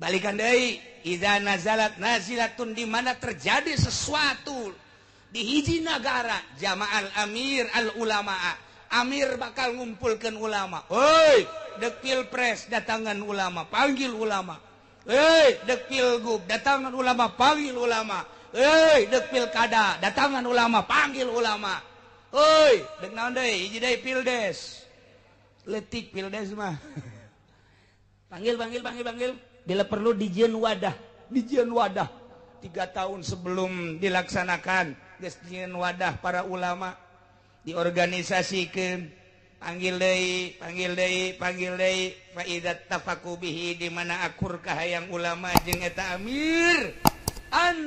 Balikan deui, idza nazalat nazilatun, di mana terjadi sesuatu di hiji nagara, jama'al amir al ulama, amir bakal ngumpulkeun ulama. Hoi, dek pilpres datangan ulama, panggil ulama. Hei, dek pilgub datangan ulama, panggil ulama. Hei, dek pilkada datangan ulama, panggil ulama. Hoi, dek naon deui, hiji deui pildes. Letik pildes mah. Panggil, panggil, panggil, panggil. Bila perlu dijieun wadah, dijieun wadah 3 tahun sebelum dilaksanakan geus dijieun wadah para ulama, diorganisasikeun, panggil deui, panggil deui, panggil deui. Fa idza tafaqu bihi, di mana akur kahayang ulama jeung eta amir, an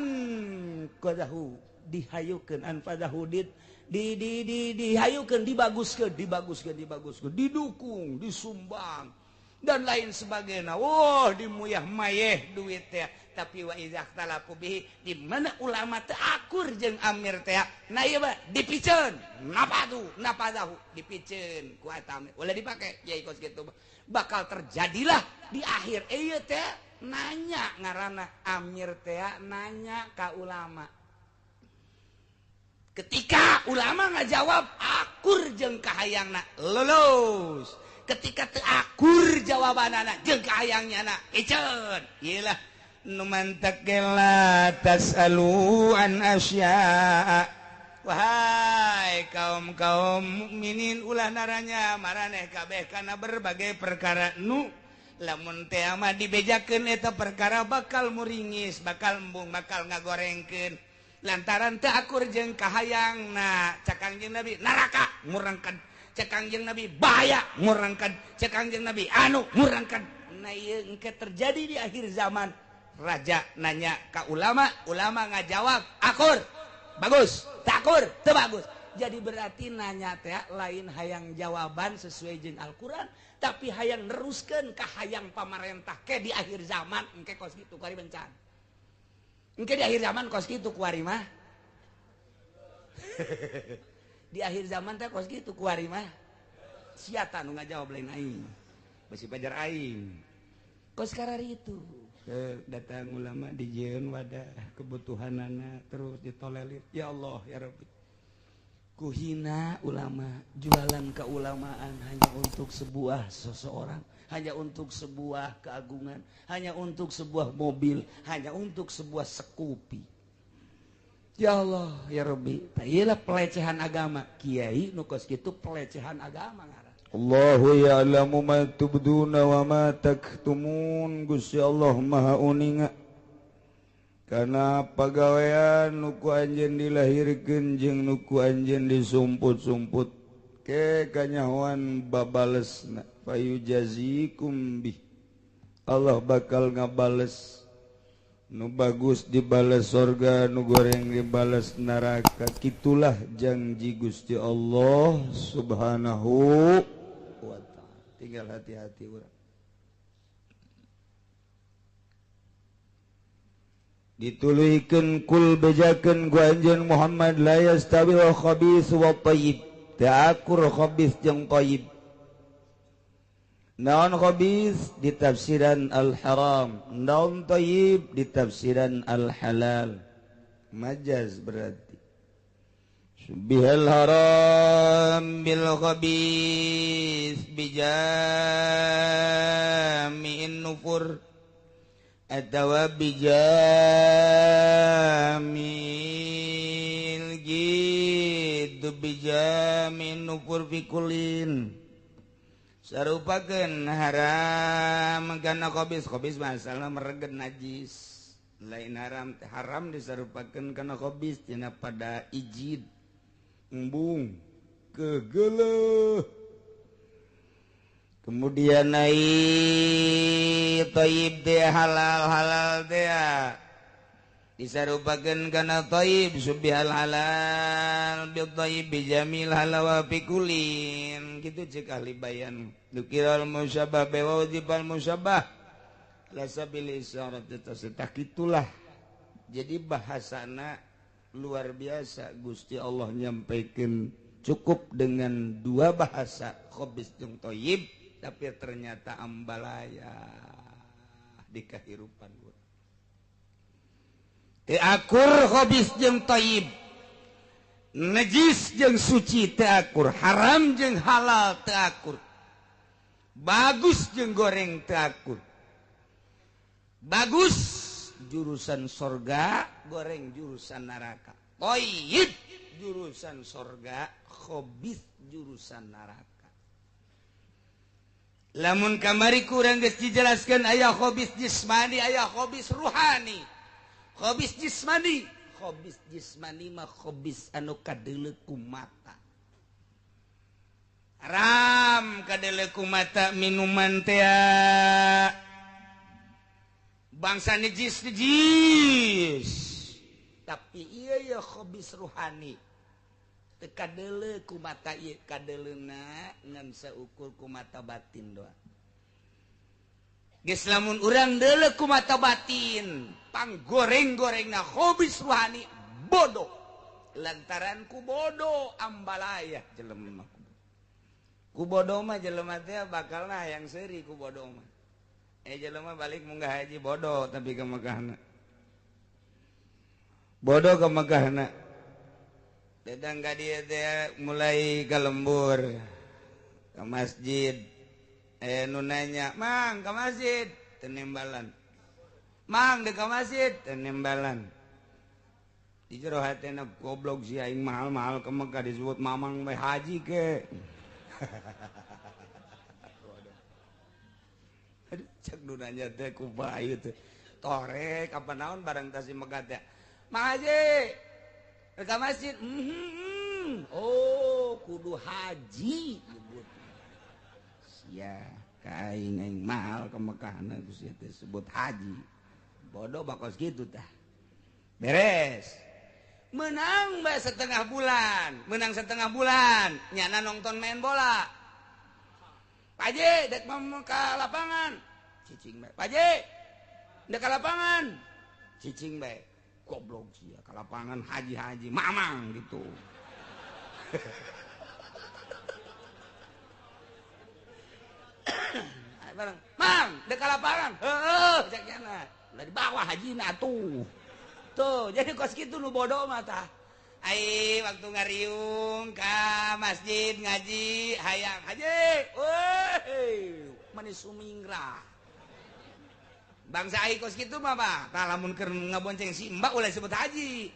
qadahu dihayukeun, an fadahu di di di di dihayukeun, dibaguskeun, dibaguskeun, dibaguskeun, didukung, disumbang dan lain sebagainya. Wah, dimuyah mayeh duit teh. Tapi wa idza ikhtalafu bihi, di mana ulama teu akur jeung amir teh, nah ieu mah dipiceun, napadu napadahu dipiceun ku eta amir, ulah dipake kiai kos kitu. Bakal terjadilah di akhir ieu teh nanya ngaranna amir teh nanya ka ulama. Ketika ulama ngajawab akur jeung kahayangna, lulus. Ketika teu akur jawabanana jeung kahayangnya na, iceun. Iyalah nu mantak la tasalu an asya. Wahai kaum-kaum mukminin, ulah naranya maraneh kabeh kana berbagai perkara nu lamun teh mah dibejakeun eta perkara bakal muringis, bakal embung, bakal ngagorengkeun lantaran teu akur jeung kahayangna. Cak Kangjeng Nabi neraka ngurangkeun, cek Kangjeng Nabi bahaya ngurangkeun, cek Kangjeng Nabi anu ngurangkeun. Nah ieu engke terjadi di akhir zaman, raja nanya ka ulama, ulama ngajawab akur bagus, takur teu bagus. Jadi berarti nanya teh lain hayang jawaban sesuai jeung Al-Qur'an, tapi hayang neruskeun ka hayang pamarentah ke di akhir zaman engke kos kitu kuari bencan. Engke di akhir zaman kos kitu kuari mah. Di akhir zaman teh kos kitu kuari mah. Siata nu ngajawab lain aing. Besi pajar aing. Kos karari itu. Datang ulama dijieun wadah kebutuhanana terus ditolelir. Ya Allah ya Rabbi. Kuhina ulama, jualan keulamaan hanya untuk sebuah seseorang, hanya untuk sebuah keagungan, hanya untuk sebuah mobil, hanya untuk sebuah sekupi. Ya Allah ya Rabbi, iyalah pelecehan agama. Kiai nu kos kitu pelecehan agama ngaran. Allahu ya'lamu ma tubduna wa ma taktumun. Gusti Allah Maha uninga kana pagawean nu ku anjeun dilahirkeun jeung nu ku anjeun disumput-sumput ke kanyahoan babalesna. Fayujazikum bih, Allah bakal ngabales. Nu bagus dibales sorga, nu goreng dibales neraka. Kitulah janji Gusti Allah Subhanahu wa ta'ala. Tinggal hati-hati urang. Dituluhikeun kul bejakeun ku anjeun Muhammad, la yastawil khabis wa thayyib. Teu akur khabis jeung thayyib. Naon khabis ditafsiran al-haram, naon thayyib ditafsiran al-halal. Majaz berarti. Bihal haram bil khabis bijami'in nufur atawa bijamil gitu bijamin nufur fikulin. Sarupakeun haram kana khabis, khabis masalah meregen najis. Lain haram, haram disarupakeun kana khabis tina pada ijid embung kegeleuh. Kemudian naik thayyib teh halal, halal teh disarupakeun kana thayyib subihal halal bil thayyib bijamil halawa fikulin. Kitu cek ahli bayan. Dukiral musyabah bi wajibal musyabah la sabil isyarat tasatah. Kitulah. Jadi bahasana luar biasa Gusti Allah nyampaikan cukup dengan dua bahasa khabis jeung thayyib, tapi ternyata ambalaya. di kahirupan urang. Teu akur khabis jeung thayyib, najis jeung suci teu akur, haram jeung halal teu akur, bagus jeung goreng teu akur. Bagus jurusan sorga, goreng jurusan neraka. Thayyib jurusan sorga, khabis jurusan neraka. Lamun kamari kurang geus dijelaskeun aya khabis jismani, aya khabis ruhani. Khabis jismani, khabis jismani mah khabis anu kadeuleu ku mata. Haram kadeuleu ku mata minuman teh bangsa najis najis. Tapi iya ya khabis ruhani. Teu kadeuleu ku mata ieu, kadeuleuna ngan saukur ku mata batin doang. Geus lamun urang deuleu ku mata batin, panggoreng-gorengna khabis ruhani bodoh. Lantaran ku bodoh ambalaya jelema. Ku bodoh mah jelema teh bakalna hayang seuri ku bodoh mah. Jelema balik munggah haji bodoh tapi ke Mekahna. Bodoh ke Mekahna. Dedang ka dieu teh mulai ka lembur ke masjid. Nu nanya, "Mang, ke masjid?" Teu nembalan. "Mang, deuk ka masjid?" Teu nembalan. Di jero hatena goblok si aing mahal-mahal ke Mekah disebut mamang bae haji ke. Aduh, cek nu nanya teh ku bae teh. Torek apa naon barang tas di Mekah teh. "Mang Haji, ke masjid?" Oh, kudu haji nyebut. Sia, ka aing aing mahal ke Mekahna ku sia teh sebut haji. Bodoh bakos kitu tah. Beres. Menang bae setengah bulan, menang setengah bulan, nyana nonton main bola. "Pak Haji, dek mau ke lapangan." Cicing bae. "Pak Haji, dek ke lapangan." Cicing bae. Goblok sia ke lapangan haji-haji mamang gitu. Bareng, "Mang, dek ke lapangan." Heuh, cek nyana. Ulah di bawah hajina atuh. Tuh, jadi kos kitu nu bodoh mah tah. Ai waktu ngariung ka masjid ngaji hayang haji, weuh, manis sumingrah. Bangsa ai kos kitu mah bah, tah lamun keur ngabonceng si mbak ulah sebut haji.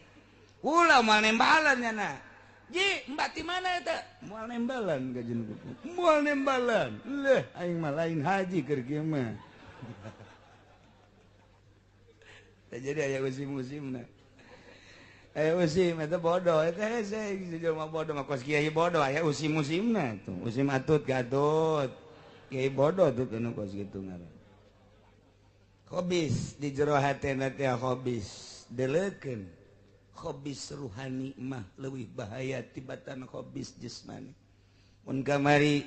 Ulah moal nembalan nyana. "Ji, mbak ti mana eta?" Moal nembalan gajeun kuku. Moal nembalan. Leuh, aing mah lain haji keur kieu mah. Jadi aya usim-usimna. Aya usim eta bodoh, eta hese jelema bodoh mah kos kiai bodoh aya usim-usimna tuh. Usim atut gatut. Kiai bodoh tuh anu kos kitu ngaran. Khabis di jero hatena teh khabis deleukeun. Khabis ruhani mah leuwih bahaya tibatan khabis jismani. Mun kamari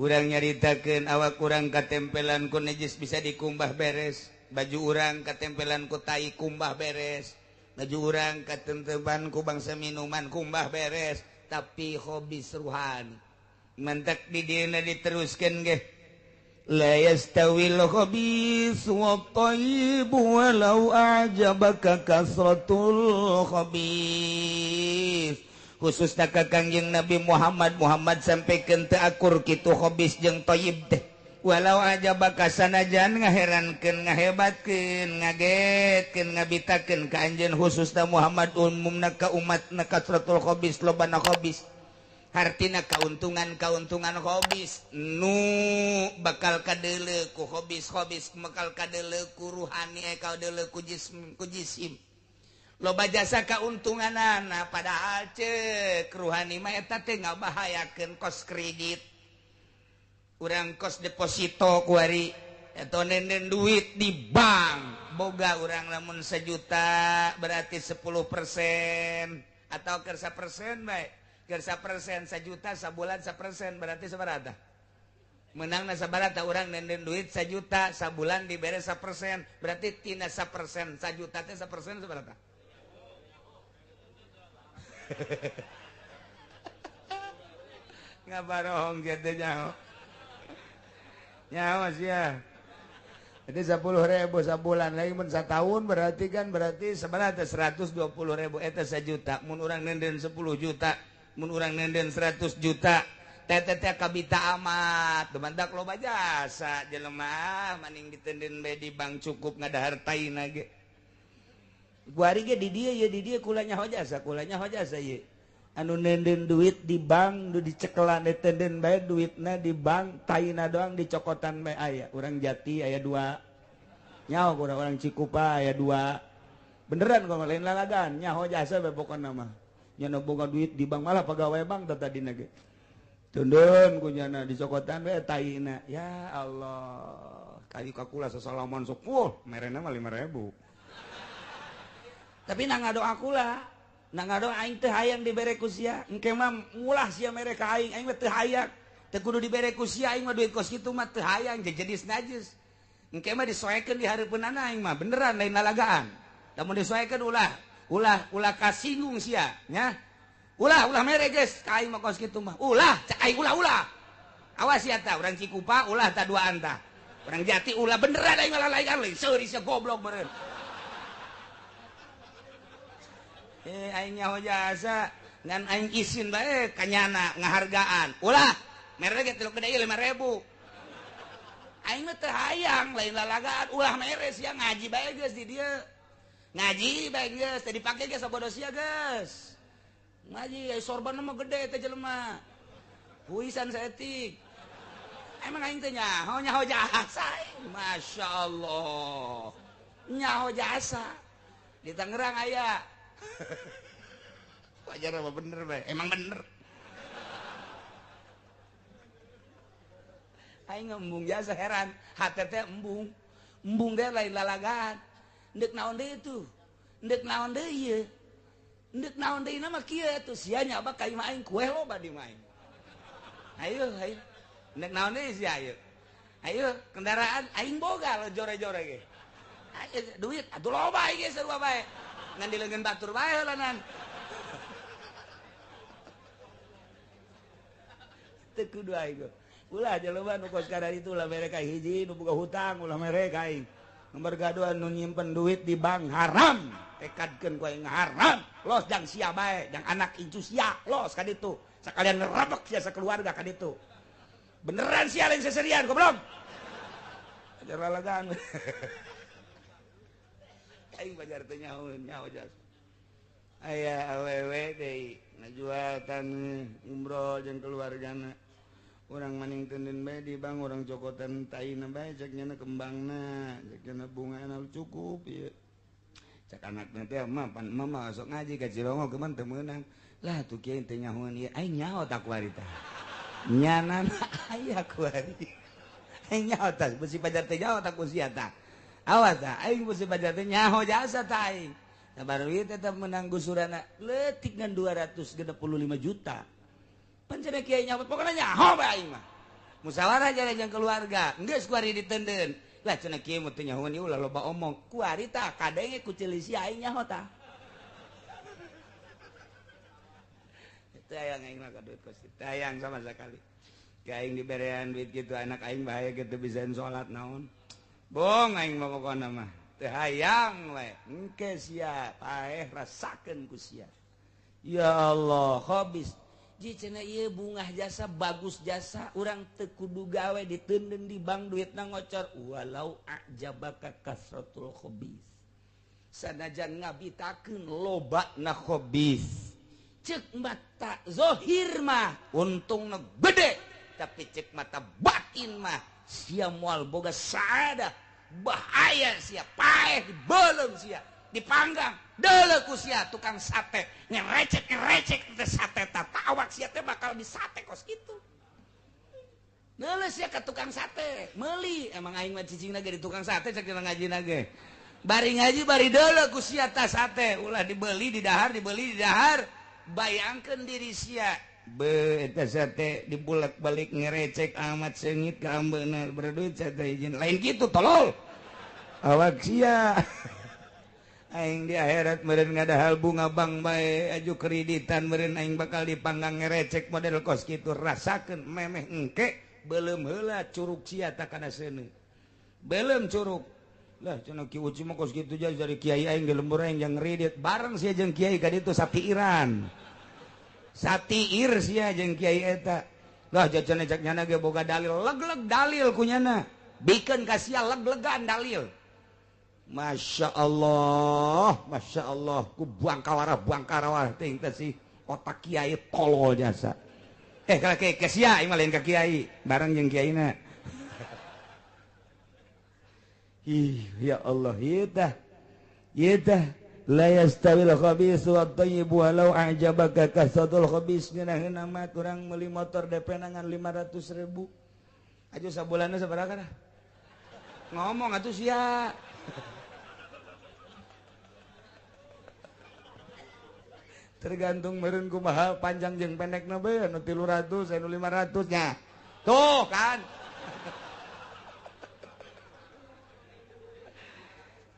urang nyaritakeun awak urang katempelan ku najis bisa dikumbah beres. Baju urang katempelan ku tai kumbah beres, baju urang katempelan ku bangsa minuman kumbah beres, tapi khabis ruhani mantak di dieuna diteruskeun ge. La yastawil khabis wa thayyib walau a'jabaka kasratul khabis. Khususna ka Kangjeng Nabi Muhammad, Muhammad sampaikan teu akur kitu khabis jeung thayyib teh. Walau aja bakasanajan ngaherankeun, ngahebatkeun, ngagetkeun, ngabitakeun ka anjeun khususna Muhammad umumna ka umatna kasratul khabis lobana khabis. Hartina kauntungan-kauntungan khabis nu bakal kadeuleu ku khabis-khabis bakal kadeuleu ku ruhani kadeuleu ku jism ku jisim. Loba jasa kauntunganana padahal ceuk ruhani mah eta teh ngabahayakeun kos kredit. Urang kos deposito kuari atau nenden duit di bank boga urang lamun sejuta berarti 10% atau kersa persen baik kersa persen sejuta sabulan 1% berarti sabaraha menang na sabaraha urang nenden duit sejuta sabulan dibere 1% berarti tina 1% sejuta teh 1% sabaraha. Ngabarohong kieu teh nyaho. Nyawa sia. Itu 10.000 sabulan lagi mun satahun berarti kan berarti sebenarnya 120.000 eta 1 juta mun urang nenden 10 juta mun urang nenden 100 juta teh teh kabita amat dumandak loba jasa jelema maning ditenden bae di bank cukup ngadahar taina ge kuari ge di dieu ye di dieu kula nyaho jasa kula nyaho jasa ye anu nenden duit di bank nu dicekelan ditenden bae duitna di bank taina doang dicokotan bae aya urang Jati aya dua nyaho kurang orang Cikupa aya dua beneran kok lain lalagan nyaho jasa bae pokona mah nya boga duit di bank malah pegawai bank teh tadina ge tundun ku nyana dicokotan bae taina ya Allah kayu kakula sasalaman sok wuh merena mah 5.000 tapi na ngadoa kula na ngadoa aing teu hayang dibere ku sia engke mah mulah sia mere ka aing aing mah teu hayang teu kudu dibere ku sia aing mah duit kos kitu mah teu hayang jadi najis engke mah disoekeun di hareupeunana aing mah beneran lain lalagaan lamun disoekeun ulah ulah ulah kasinggung sia nya ulah ulah mere geus ka aing mah kos kitu mah ulah cak aing ulah ulah awas sia tah urang Cikupa ulah tah duaan tah urang Jati ulah beneran aing mah lalagaan lain seuri sia goblok meureun. Aing nyaho jasa ngan aing isin bae kanyana ngahargaan ulah mere ge tilu gede 5.000 aing mah teu hayang lain lalagaan ulah mere sia ngaji bae geus di dieu ngaji bae geus teu dipake ge sabodo sia geus ngaji ai sorban mah gede teh jelema puisan saeutik emang aing teh nyaho nyaho jasa masyaallah nyaho jasa di Tangerang aya wajar apa bener bae emang bener aing embung jasa heran hate teh embung embung teh lain lalagaan ndek naon deui tuh ndek naon deui ieu ndek naon deui mah kieu atuh sia nyaba ka imah aing kue loba di imah aing ayo ayo ndek naon deui sia ayo ayo kendaraan aing boga lo jore-jore ge ayo duit atuh loba aing ge sarua bae ngan dileungeun batur bae heulanan teu kudu aing ulah jelema nu kos kadar itu ulah mere ka hiji nu boga hutang ulah mere ka aing nomor kadua nu nyimpen duit di bank haram tekadkeun ku aing haram los jang sia bae jang anak incu sia los ka ditu sakalian ngerebek sia sakeluarga ka ditu beneran sia lain seserian goblok ajar lalagan aing bajar teh nyaho nyaho jasa aya awewe deui ngajual taneuh umroh jeung keluargana urang maning teuneun bae di bank urang cokotan taina bae cek nyana kembangna cek nyana bungana cukup ieu cek anakna teh mah pan mama sok ngaji ka Cilongo geman teu meunang lah tuh kieu teh nyahoan ieu aing nyaho tak kuari tah nyana aya kuari aing nyaho tah besi pajar teh nyaho tak ku sia tah awas tah aing besi pajar teh nyaho jasa tah aing sabar ieu tetep menang gusurana leutik ngan 265 juta pan cenah kiai nyaho pokona nyaho bae aing mah musyawarah jeung keluarga geus kuari ditendeun lah cenah kiai mah teu nyahoan ieu ulah loba omong kuari tah kadenge ku ceuli sia aing nyaho tah teu hayang aing mah ka duit kos teu hayang sama sekali ka aing diberean duit kitu anak aing bahaya kitu bisa salat naon bong aing mah pokona mah teu hayang we engke sia paeh rasakeun ku sia ya Allah habis ji cenah ieu bungah jasa bagus jasa urang teu kudu gawe diteunden di bank duitna ngocor walau a'jabaka kasratul khabis sanajan ngabitakeun lobana khabis cek mata zohir mah untungna gede tapi cek mata batin mah sia moal boga saadah bahaya sia paeh dibelem sia dipanggang deuleu ku sia tukang sate ngerecek ngerecek teh sate tah awak sia teh bakal disate kos kitu deuleu sia ka tukang sate meuli emang aing mah cicingna ge di tukang sate cek ngajina ge bari ngaji bari deuleu ku sia tah sate ulah dibeli di dahar dibeli di dahar bayangkeun diri sia be eta sate dibulak-balik ngerecek amat seungit ka ambeuna berduit sate izin lain kitu tolol awak sia aing di akhirat meureun ngadahal bunga bank bae aju kreditan meureun aing bakal dipanggang ngerecek model kos kitu rasakeun memeh engke beuleum heula curug sia ta kana seuneu Belum curug. Lah cenah Ki Uci mah kos kitu jauh dari kiai aing ge lembur aing jeung ngredit. Bareng sia jeung kiai ka ditu satiiran. Satiir sia jeung kiai eta. Lah jajan cek nyana ge boga dalil, leg-leg dalil ku nyana. Bikeun ka sia leg-legan dalil. Masya Allah, Masya Allah, ku buang kawarah teuing teh si otak kiai tolol jasa. Kalau ke sia ieu mah lain ka kiai, bareng jeung kiaina. Ih, ya Allah, ieu tah. Ieu tah la yastawil khabis wat thayyib walau a'jabaka kasatul khabis. Ngeunah mah kurang meuli motor DP ngan 500.000. Aju sabulanna sabaraha kana? Ngomong atuh sia. Tergantung meureun kumaha panjang jeung pendekna bae anu 300 anu 500 nya. Tuh kan.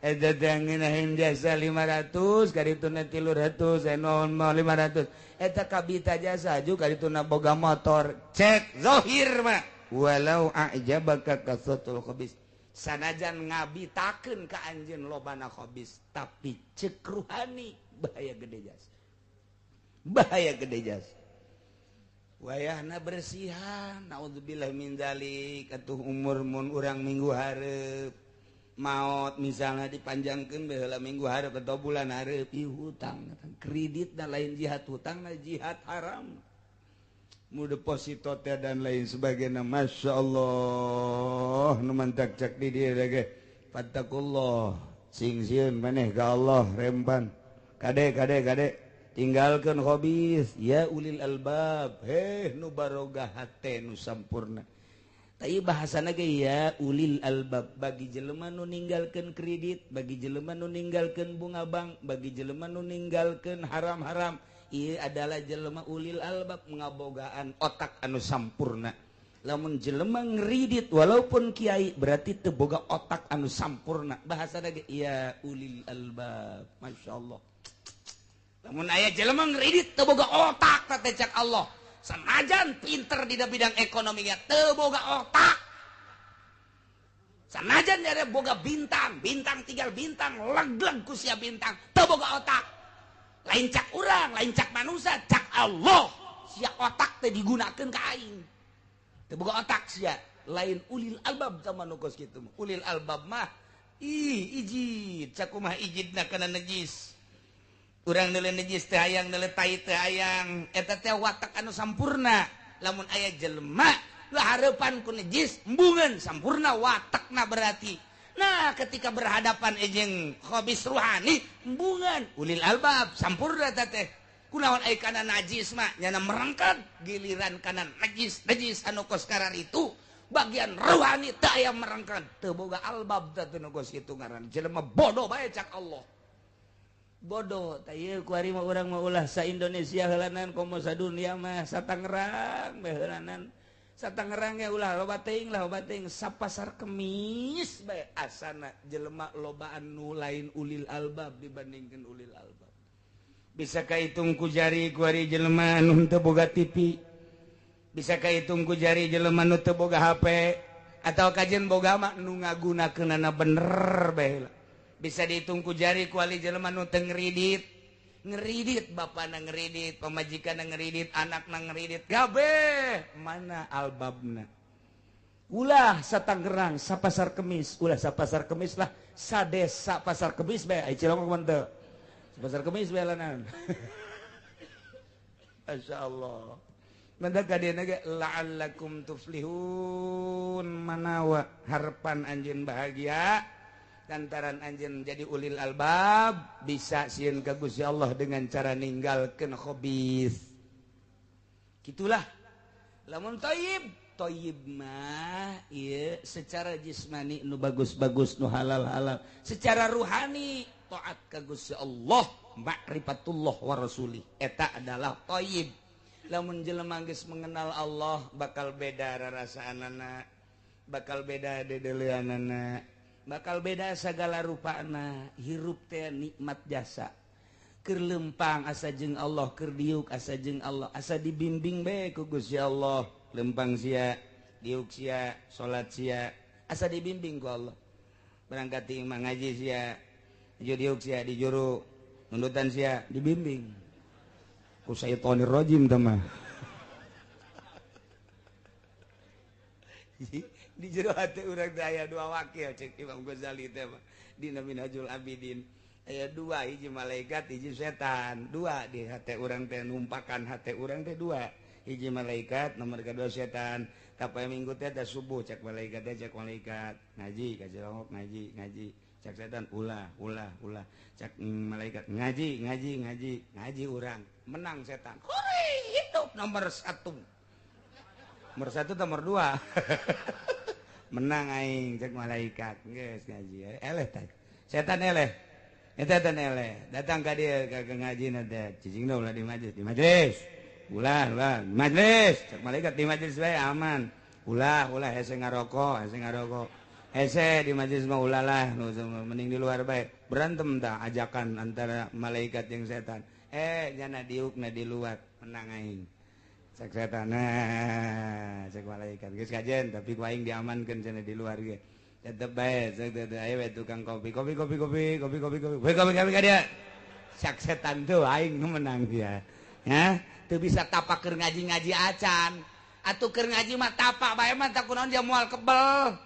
Eta teh ngeunaheun jasa 500 karituna 300 anu 500. Eta kabita jasa aju karituna boga motor. Cek zahir mah walau a'jabaka kasatul khabis. Sanajan ngabitakeun ka anjeun lobana khabis tapi cek ruhani bahaya gede jasa. Bahaya gede jasa. Wayahna bersihan, naudzubillah min dzalik, atuh umur mun urang minggu hareup maot misalnya dipanjangkeun baheula minggu hareup atau bulan hareup, ih hutang kredit dan lain jihad hutang na jihad haram. Mu deposito teh dan lain sebagainya. Masya Allah, nu mantak cek di dieu ge. Fattakullah, sing sieun maneh ka Allah rempan. Kade kade kade tinggalkan hobis ya ulil albab, heh nu baroga hate nu sampurna. Tapi bahasana ge ya ulil albab, bagi jelema nu ninggalkeun kredit, bagi jelema nu ninggalkeun bunga bank, bagi jelema nu ninggalkeun haram-haram, ieu adalah jelema ulil albab ngabogaan otak anu sampurna. Lamun jelema ngredit walaupun kiai berarti teu boga otak anu sampurna. Bahasana ge ya ulil albab. Masyaallah. Lamun aya jelema ngredit teu boga otak teh cek Allah. Sanajan pinter di bidang ekonominya teu boga otak. Sanajan dia boga bintang, bintang tinggal bintang, leg-leg ku sia bintang, teu boga otak. Lain cak urang, lain cak manusia, cak Allah. Sia otak teh digunakeun ka aing. Teu boga otak sia, lain ulil albab sama nu kos kitu. Ulil albab mah ih ijid, cak kumaha ijidna kana najis. Urang neuleuh najis teh hayang, neuleuh tai teh hayang. Eta teh watak anu sampurna. Lamun aya jelema hareupan ku najis embungeun sampurna watakna berarti. Nah, ketika berhadapan jeung khabis ruhani embungeun ulil albab sampurna eta teh. Kunaon aya kana najis mah nyana merengket giliran kana najis najis anu kos karar itu bagian ruhani teu aya merengket. Teu boga albab teh nu kos kitu ngaran jelema bodoh bae cak Allah. Bodoh tah ieu kuari mah urang mah ulah sa Indonesia heulanan komo sadunia mah sa Tangerang bae heulanan. Sa Tangerang ge ulah loba teuing lah loba teuing sapasar Kemis bae asana jelema lobaan nu lain ulil albab dibandingkeun ulil albab. Bisa kahitung ku jari kuari jelema anu teu boga TV. Bisa kahitung ku jari jelema nu teu boga HP atau kajen boga mah nu ngagunakeunana bener bae. Bisa dihitung ku jari kuali jelema nu teu ngridit. Ngeridit bapana ngeridit, pamajikanna ngeridit, anakna ngeridit, kabeh mana albabna. Ulah sa Tangerang, sa Pasar Kemis, ulah sa Pasar Kemis lah, sa desa Pasar Kemis bae, ai Cilongok mah teu. Pasar Kemis bae lanan. Masyaallah. Manda kadena ge la'allakum tuflihun, manawa harapan anjeun bahagia. Lantaran anjeun jadi ulil albab bisa sieun ka Gusti Allah dengan cara ninggalkeun khabis. Gitulah. Lamun thayyib, thayyib mah ieu secara jismani nu bagus-bagus nu halal-halal, secara ruhani taat ka Gusti Allah, ma'rifatullah wa rasulih. Eta adalah thayyib. Lamun jelema geus mengenal Allah bakal beda rarasaanana, bakal beda dedeleanana, bakal beda segala rupana. Hirup teh nikmat jasa. Keur lempang asa jeung Allah, keur diuk asa jeung Allah, asa dibimbing bae ku Gusti Allah. Lempang sia, diuk sia, salat sia, Asa dibimbing ku Allah. Berangkat ti imah ngaji sia, diuk sia di juru, nundutan sia dibimbing. Ku syaitonir rajim teh mah. Di jero hate urang teh aya dua wakil cek Imam Ghazali teh mah dina Minhajul Abidin. Aya dua, hiji malaikat, hiji setan. Dua di hate urang teh numpakan hate urang teh dua. Hiji malaikat, nomor kedua setan. Tapai minggu teh teh subuh cek malaikat teh cek malaikat ngaji ka Cilongok ngaji ngaji cek setan ulah ulah ulah cek malaikat ngaji ngaji ngaji ngaji urang menang setan. Hore hidup nomor satu. Nomor satu nomor dua. Menang aing cek malaikat geus ngaji eleh teh. Setan eleh. Eta teh eleh. Datang ka dieu ka ngajina teh cicingna ulah di majelis, di majelis. Ulah ulah majelis cek malaikat di majelis bae aman. Ulah ulah hese ngarokok, hese ngarokok. Hese di majelis mah ulah lah, mending di luar bae. Berantem tah ajakan antara malaikat jeung setan. Nyana diukna di luar, menang aing. Cek setan, nah, cek malaikat geus kajen tapi ku aing diamankeun cenah di luar ge. Tetep bae, cek teh aya we tukang kopi, kopi kopi kopi kopi kopi kopi. We kopi kopi ka dia. Cek setan tuh aing nu menang dia. Ya, teu bisa tapak keur ngaji-ngaji acan. Atuh keur ngaji mah tapak bae mah tak kunaon dia moal kebel.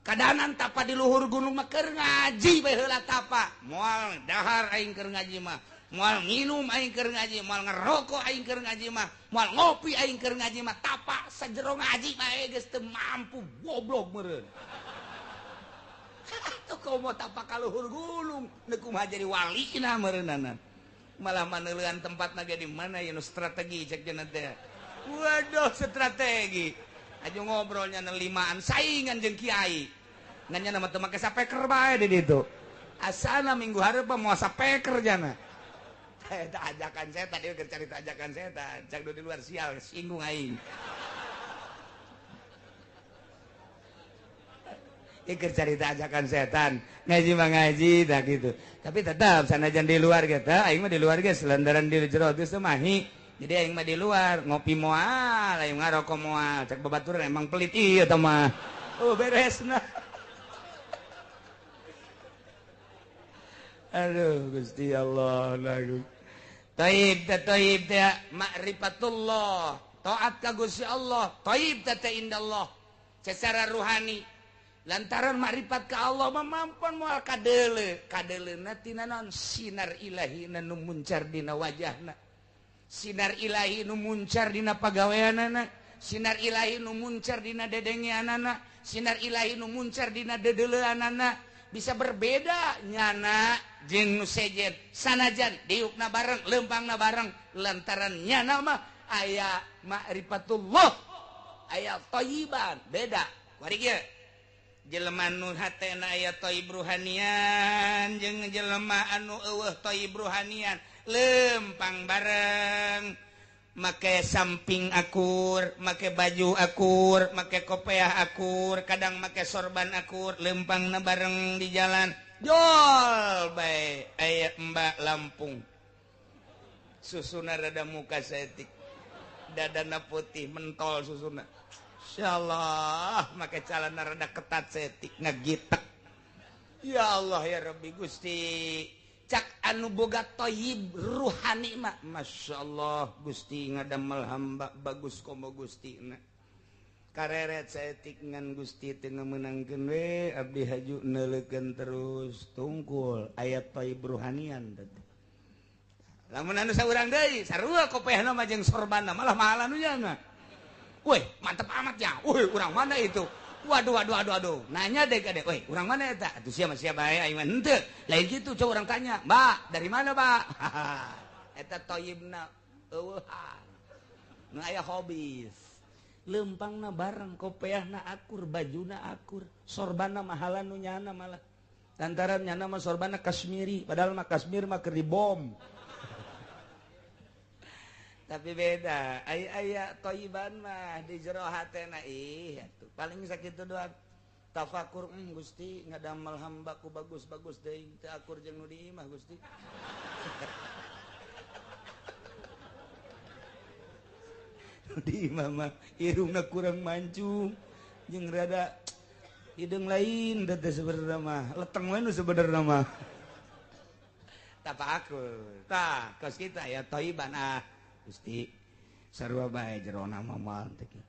Kadanan tapa di luhur gunung mah keur ngaji bae heula tapa. Moal dahar aing keur ngaji mah. Moal nginum aing keur ngaji, moal ngerokok aing keur ngaji mah, moal ngopi aing keur ngaji mah, tapa sajero ngaji bae geus teu mampu goblok meureun. Atuh komo tapa ka luhur gunung, neuk kumaha jadi walina meureunana. Malah maneuleun tempatna ge di mana ya nu strategi cek cenah teh. Waduh strategi. Aju ngobrolnya na limaan saingan jeung kiai. Ngan nya mah teu make sapeker bae di ditu. Asana minggu hareup mah moal sapeker jana. Eta ajakan setan, ieu keur carita ajakan setan. Cak di luar sial singgung aing. Ieu keur carita ajakan setan. Ngaji mah ngaji tah kitu. Tapi tetap sanajan di luar ge teh aing mah di luar ge selendaran di jero geus teu mahi. Jadi aing mah di luar ngopi moal, aing ngarokok moal. Cek babaturan emang pelit ieu teh mah. Oh beresna. Aduh Gusti Allah lagu. Taib teh taib teh ma'rifatullah, taat ka Gusti Allah, taib teh teh indallah secara ruhani. Lantaran makrifat ka Allah mah mampon moal kadeule, kadeleuna tina naon sinar ilahi nu muncar dina wajahna. Sinar ilahi nu muncar dina pagaweanana, sinar ilahi nu muncar dina dedengeanana, sinar ilahi nu muncar dina dedeleuanana. Bisa berbeda nyana jeung nu sejen sanajan diukna bareng lempangna bareng lantaran nyana mah aya ma'rifatullah aya thayyiban beda wari kieu jelema nu hatena aya thayyib ruhanian jeung jelema anu eueuh thayyib ruhanian lempang bareng make samping akur, make baju akur, make kopiah akur, kadang make sorban akur, lempangna bareng di jalan. Jol bae aya Mbak Lampung. Susuna rada muka saeutik. Dadana putih mentol susuna. Insyaallah make calana rada ketat saeutik ngagitek. Ya Allah ya Rabbi Gusti. Cak anu boga thayyib ruhani mah Masya Allah Gusti ngadamel hamba bagus komo Gusti na kareret saeutik ngan Gusti teu ngamenangkeun we abdi haju neuleukeun terus tungkul aya thayyib ruhanian teh lamun anu saurang deui sarua kopehna mah jeung sorbanna malah mahalan nu nya weh mantep amat ya weh urang mana itu. Waduh, waduh, waduh, waduh. Nanya deh ke deh, weh, orang mana eta? Atuh siapa siapa aing mah henteu. Lain gitu coba orang tanya, "Mbak, dari mana, Pak?" Eta thayyibna eueuhan. Nu aya hobis. Lempangna bareng, kopeahna akur, bajuna akur, sorbanna mahalan nu nyana malah. Lantaran nyana mah sorbanna Kashmiri, padahal mah Kashmir mah keur dibom. Tapi beda, aya thayyiban mah di jero hatena ih atuh. Paling sakitu doang. Tafakur Gusti ngadamel hamba ku bagus-bagus deui teu akur jeung nu di imah Gusti. Nu di imah mah irungna kurang mancung jeung rada Hideung lain teh sebenarnya mah, leteng we nu sebenarnya mah. Tah aku. Tah, kos kita ya thayyiban ah. Gusti sarua bae jerona mah moal teh kitu.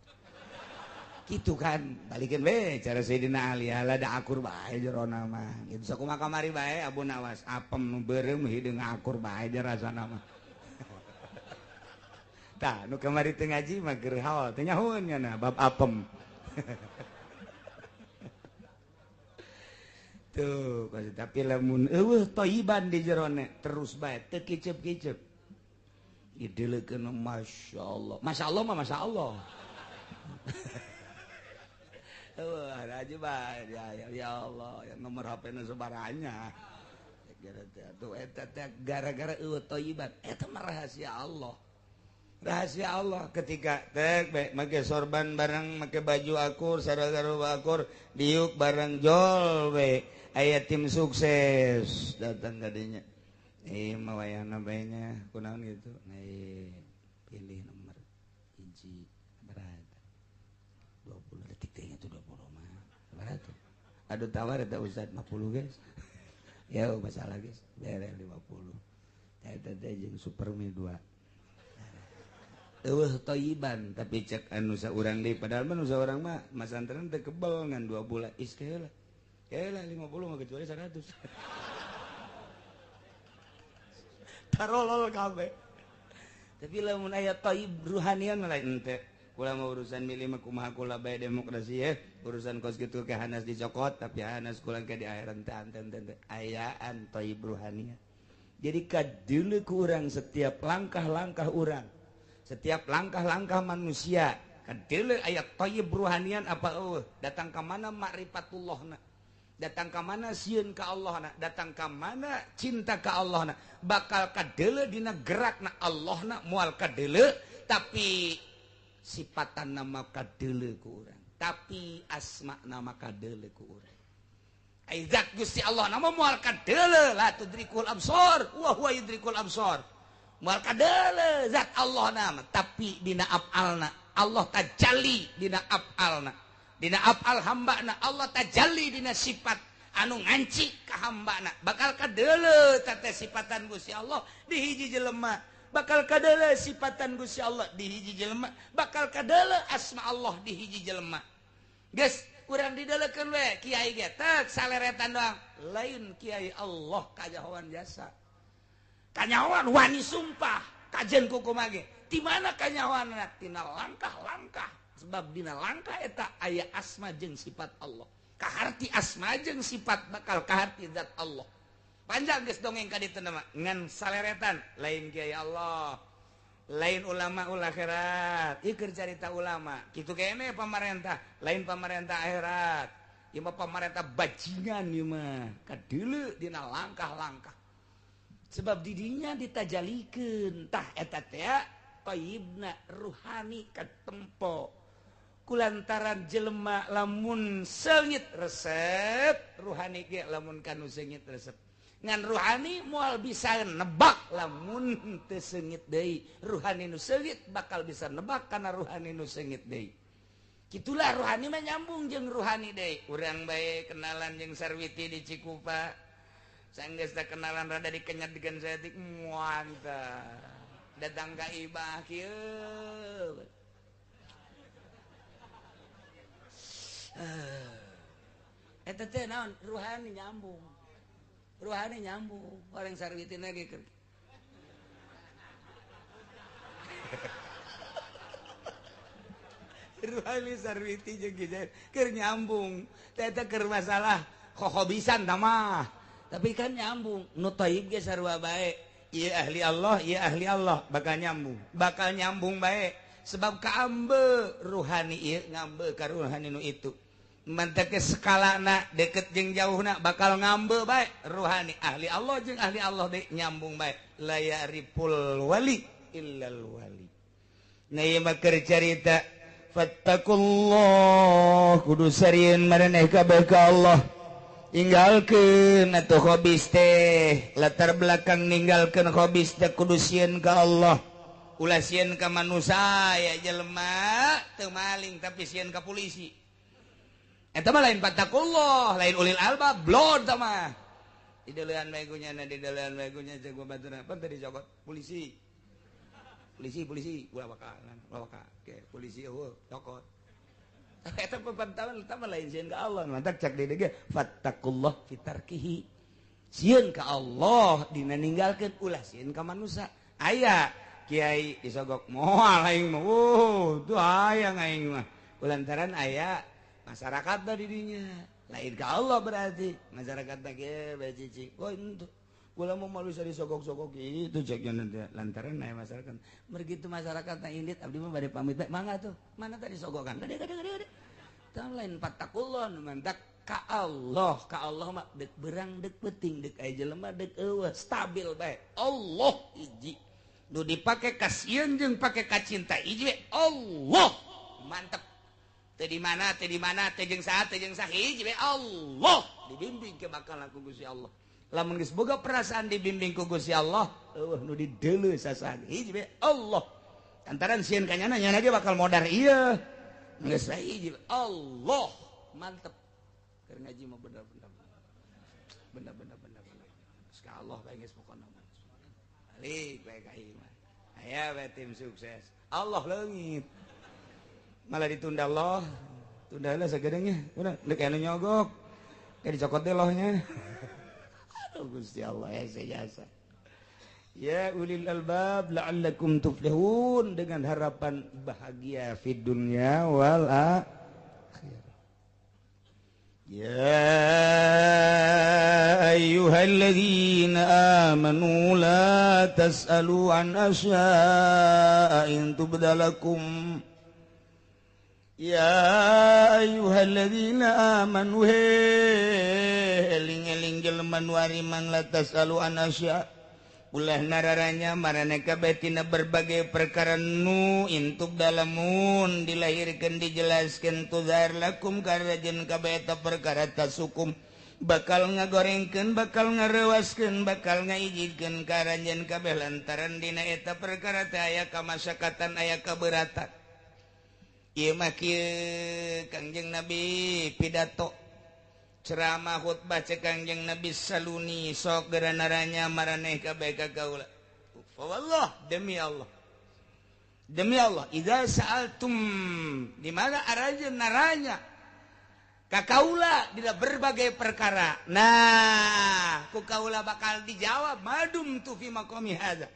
Kitu kan, balikeun we cara Sayyidina Ali ala da akur bae jerona mah. Kitu sakumaha kamari bae Abu Nawas apem nu beureum hideung akur bae rasana mah. Tah, nu kamari teu ngaji mah keur haol teu nyahoeun nya bab apem. Tuh, tapi lamun eueuh thayyiban di jerone terus bae teu kicep-kicep. Dideleukeun masyaallah. Masyaallah mah masyaallah. Eueuh aja bae ya Allah, ya nomor HP-na sabaranya. Tuh eta teh gara-gara eueuh thayyiban, eta mah rahasia Allah. Rahasia Allah ketika tek bae make sorban bareng make baju akur sarua akur diuk bareng jol we aya tim sukses datang kadinya mah wayahna bae nya kunaon gitu pilih nomor hiji berat 20 detik teh nya tuh 20 mah berat tuh aduh tawar eta ustad 50 guys ya masalah guys bere 50 eta teh jeung Supermi 2 eueuh thayyiban tapi cek anu saurang deui padahal mah nu saurang mah masantren teu kebel ngan 2 bulan is keula keula 50 mah kecuali 100 tarolol kabeh tapi lamun aya thayyib ruhanian mah lain teh kula mah urusan milih mah kumaha kula bae demokrasi ye urusan kos kitu ke hanas dicokot tapi hanas kula ke di akhirat teh anten teh ayaan thayyib ruhanian jadi kadeuleu ku urang setiap langkah-langkah urang setiap langkah-langkah manusia kadeuleu aya thayyib ruhanian apa eueuh datang ka mana makrifatullahna datang ka mana sieun ka Allahna datang ka mana cinta ka Allahna bakal kadeuleu dina gerakna Allahna moal kadeuleu tapi sifatan nama kadeuleu ku urang tapi asma nama kadeuleu ku urang ai zat Gusti Allah nama moal kadeuleu la tudrikul absar wa huwa yudrikul absar moal kadeuleu zat Allah nama tapi dina afalna Allah tajalli dina afalna dina afal hambana Allah tajalli dina sifat anu nganci ka hambana bakal kadeuleu teh sifatan Gusti Allah di hiji jelema bakal kadeuleu sifatan Gusti Allah di hiji jelema bakal kadeuleu asma Allah di hiji jelema geus urang dideulekeun we kiai ge tek saleretan doang lain kiai Allah kajahoan jasa kanyahoan wani sumpah kajen kuku mage di mana kanyahoan tina langkah-langkah sebab dina langkah eta aya asma jeung sifat Allah kaharti asma jeung sifat bakal kaharti zat Allah panjang geus dongeng ka ditu mah ngan saleretan lain kiai Allah lain ulama ul akhirat ieu keur carita ulama kitu kene pamarentah lain pamarentah akhirat ieu mah pamarentah bajingan ieu mah kadeuleu dina langkah-langkah sebab didinya ditajalikeun tah eta teh thayyibna ruhani katempo kulantaran jelema lamun seungit resep ruhani ge lamun kanu seungit resep ngan ruhani moal bisa nebak lamun teu seungit deui ruhani nu seungit bakal bisa nebak kana ruhani nu seungit deui kitulah ruhani mah nyambung jeung ruhani deui urang bae kenalan jeung Sarwiti di Cikupa sanggeus teh kenalan rada dikenyat digen saeutik muanta datang ka ibah kieu eta teh naon ruhani nyambung orang sarwitina ge keur ruhani sarwiti jeung kieu keur nyambung teh eta keur masalah khohobisan tah mah tapi kan nyambung nu thayyib ge sarua bae ieu ahli Allah ieu ahli Allah bakal nyambung bae sebab kaambe ruhani ieu ngambe ka ruhani nu itu manteke skalana deket jeung jauhna bakal ngambe bae ruhani ahli Allah jeung ahli Allah deui nyambung bae la ya'riful wali illal wali nah ieu mah keur carita fattakullah kudu sarieun maraneh kabeh ka Allah tinggalkeun atuh hobis teh latar belakang ninggalkeun hobis teh kudu sieun ka Allah ulah sieun ka manusia ya jelema teu maling tapi sieun ka polisi. Eta mah lain fattaqullah, lain ulil albab, blon tah mah. Dideulean bae gunyana, dideulean bae gunya cek batur apa tadi cokot polisi. Polisi, polisi, ulah waka, ulah waka. Oke, polisi eueuh cokot. Eta pepantauan eta mah lain sieun ka Allah, mantak cak di ge fattaqullah fi tarkihi. Sieun ka Allah dina ninggalkeun, ulah sieun ka manusia. Aya kiai disogok moal aing mah. Oh, tuh hayang aing mah. Lantaran aya masyarakat di dinya. Lain ka Allah berarti masyarakat teh ge bae cicing. Oh, itu kula mau malu disogok-sogok itu ceknya nanti lantaran aya masyarakat. Begitu masyarakat na indit abdi mah bade pamit bae. Mangga tuh. Mana tadi sogokan? Gede gede gede gede. Tah lain fattaqullah mantak ka Allah mah dek berang dek penting dek aya jelema dek eueuh stabil bae. Allah hiji. Nu dipake kasieun jeung pake kacinta hiji we Allah. Mantep. Teu di mana teu di mana teu jeung saha teu jeung saha hiji we Allah. Dibimbing ke bakal ku Gusti Allah. Lamun geus boga perasaan dibimbing ku Gusti Allah, eueuh nu dideuleu sasaha hiji we Allah. Lantaran sieun ka nyana nyana ge bakal modar ieu. Geus hiji Allah. Mantep. Keur ngaji mah bener-bener. Bener-bener bener-bener. Geus ka Allah bae geus pokona mah. Balik bae ka ieu mah. Aya bae tim sukses. Allah leungit. Malah ditunda Allah. Tunda lah sagedeungnya. Udah deuk anu nyogok. Kayak dicokot deh lohnya. Aduh Gusti Allah ya jasa. Ya ulil albab la'allakum tuflihun, dengan harapan bahagia fid dunya wal akhirah. Ya ayyuhalladzina amanu la tas'alu an asya'a in tubdalakum. Ya ayyuhalladzina amanu, eling-eling jelema nu ariman, la tasalu an asya, ulah nararanya maraneh kabeh tina berbagai perkara nu intub dalamun dilahirkeun dijelaskeun tuzar lakum karajen kabeh eta perkara tasukum bakal ngagorengkeun bakal ngarewaskeun bakal ngaijikeun karanjeun kabeh lantaran dina eta perkara teh aya kamasyakatan aya kaberatan. Ieu mah kieu Kangjeng Nabi pidato ceramah khutbah cek Kangjeng Nabi saluni sok geura naranya maraneh kabeh ka kaula. Fa wallah, demi Allah. Demi Allah, idza sa'altum di mana aranjeun naranya ka kaula dina berbagai perkara. Nah, ku kaula bakal dijawab madum tu fi maqami hadza.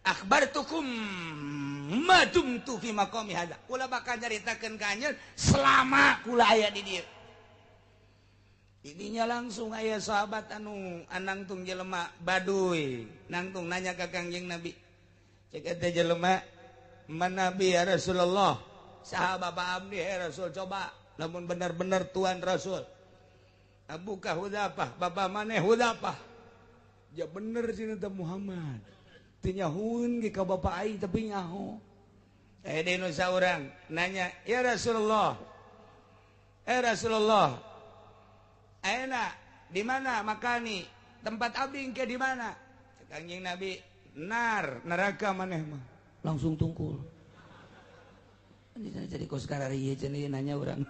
Akhbartukum madum tu fi maqami hadza. Kula bakal nyaritakeun ka anjeun selama kula aya di dieu. Didinya langsung aya sahabat anu anangtung jelema baduy, nangtung nanya ka Kangjeng Nabi. Cek eta jelema, "Man Nabi ya Rasulullah?" Saha bapa abdi ya Rasul, coba lamun benar-benar Tuhan Rasul. Abuka Hudzafah, bapa maneh Hudzafah. Ja bener cenah teh Muhammad. Teu nyahueun ge ka bapa aing tapi nyaho. Eh deui nu saurang nanya, "Ya Rasulullah. Eh Rasulullah, ayeuna di mana makani? Tempat abdi engke di mana?" Kangjeng Nabi, "Nar, neraka maneh mah." Langsung tungkul. Jadi kos karari ieu cenah nanya urang.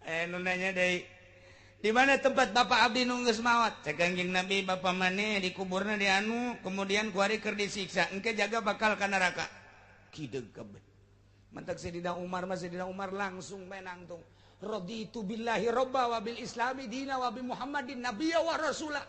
Eh nu nanya deui, "Di mana tempat bapak abdi nu geus maot?" Cek Kangjeng Nabi, "Bapak maneh dikuburna di anu, kemudian kuari keur disiksa, engke jaga bakal ka neraka." Kideug kabeh. Mantak Sayyidina Umar mah, Sayyidina Umar langsung bae nangtung. Raditu billahi robba wa bil islami dina wa bi Muhammadin nabiyya wa rasula.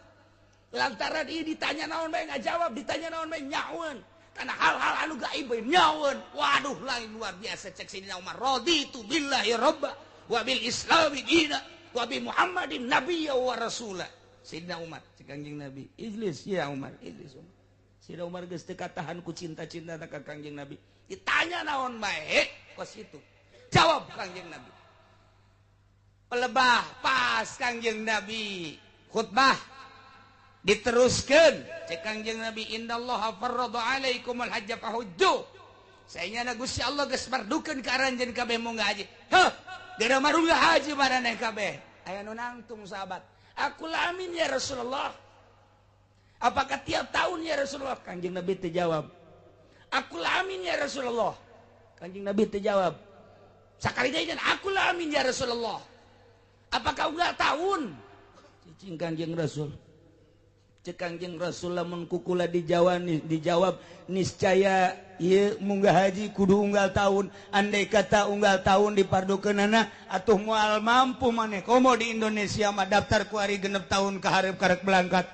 Lantaran ieu ditanya naon bae ngajawab, ditanya naon bae nyaweun. Karena hal-hal anu gaib bae nyaweun. Waduh lain luar biasa cek Sayyidina Umar. Raditu billahi robba wa bil islami dina wa bi Muhammadin nabiyya wa rasula. Sayyidina Umar cek Kangjeng Nabi, "Ijlis ya Umar, ijlis Umar." Sayyidina Umar geus teu katahan ku cinta-cinta ka Kangjeng Nabi. Ditanya naon bae kos itu. Jawab Kangjeng Nabi. Pelebah pas Kangjeng Nabi khutbah diteruskan cek Kangjeng Nabi, "Innallaha farrada alaikumul hajja fahujju." Saenyana Gusti Allah geus mardukeun ka aranjeun kabeh munggah haji. Heuh, geura marunggah haji maraneh kabeh. Aya nu nangtung sahabat, "Aku lamin ya Rasulullah." Apakah tiap tahun ya Rasulullah? Kangjeng Nabi teu jawab. "Aku lamin ya Rasulullah." Kangjeng Nabi teu jawab. Sakali deui aku lah amin ya Rasulullah. Apa kau enggak tahun? Cicing Kangjeng Rasul. Cek Kangjeng Rasul lamun kukula dijawab dijawab niscaya ieu munggah haji kudu unggal tahun. Andai kata unggal tahun dipardukeunana atuh moal mampu maneh. Komo di Indonesia mah daftar ku ari 6 tahun ka hareup karek berangkat.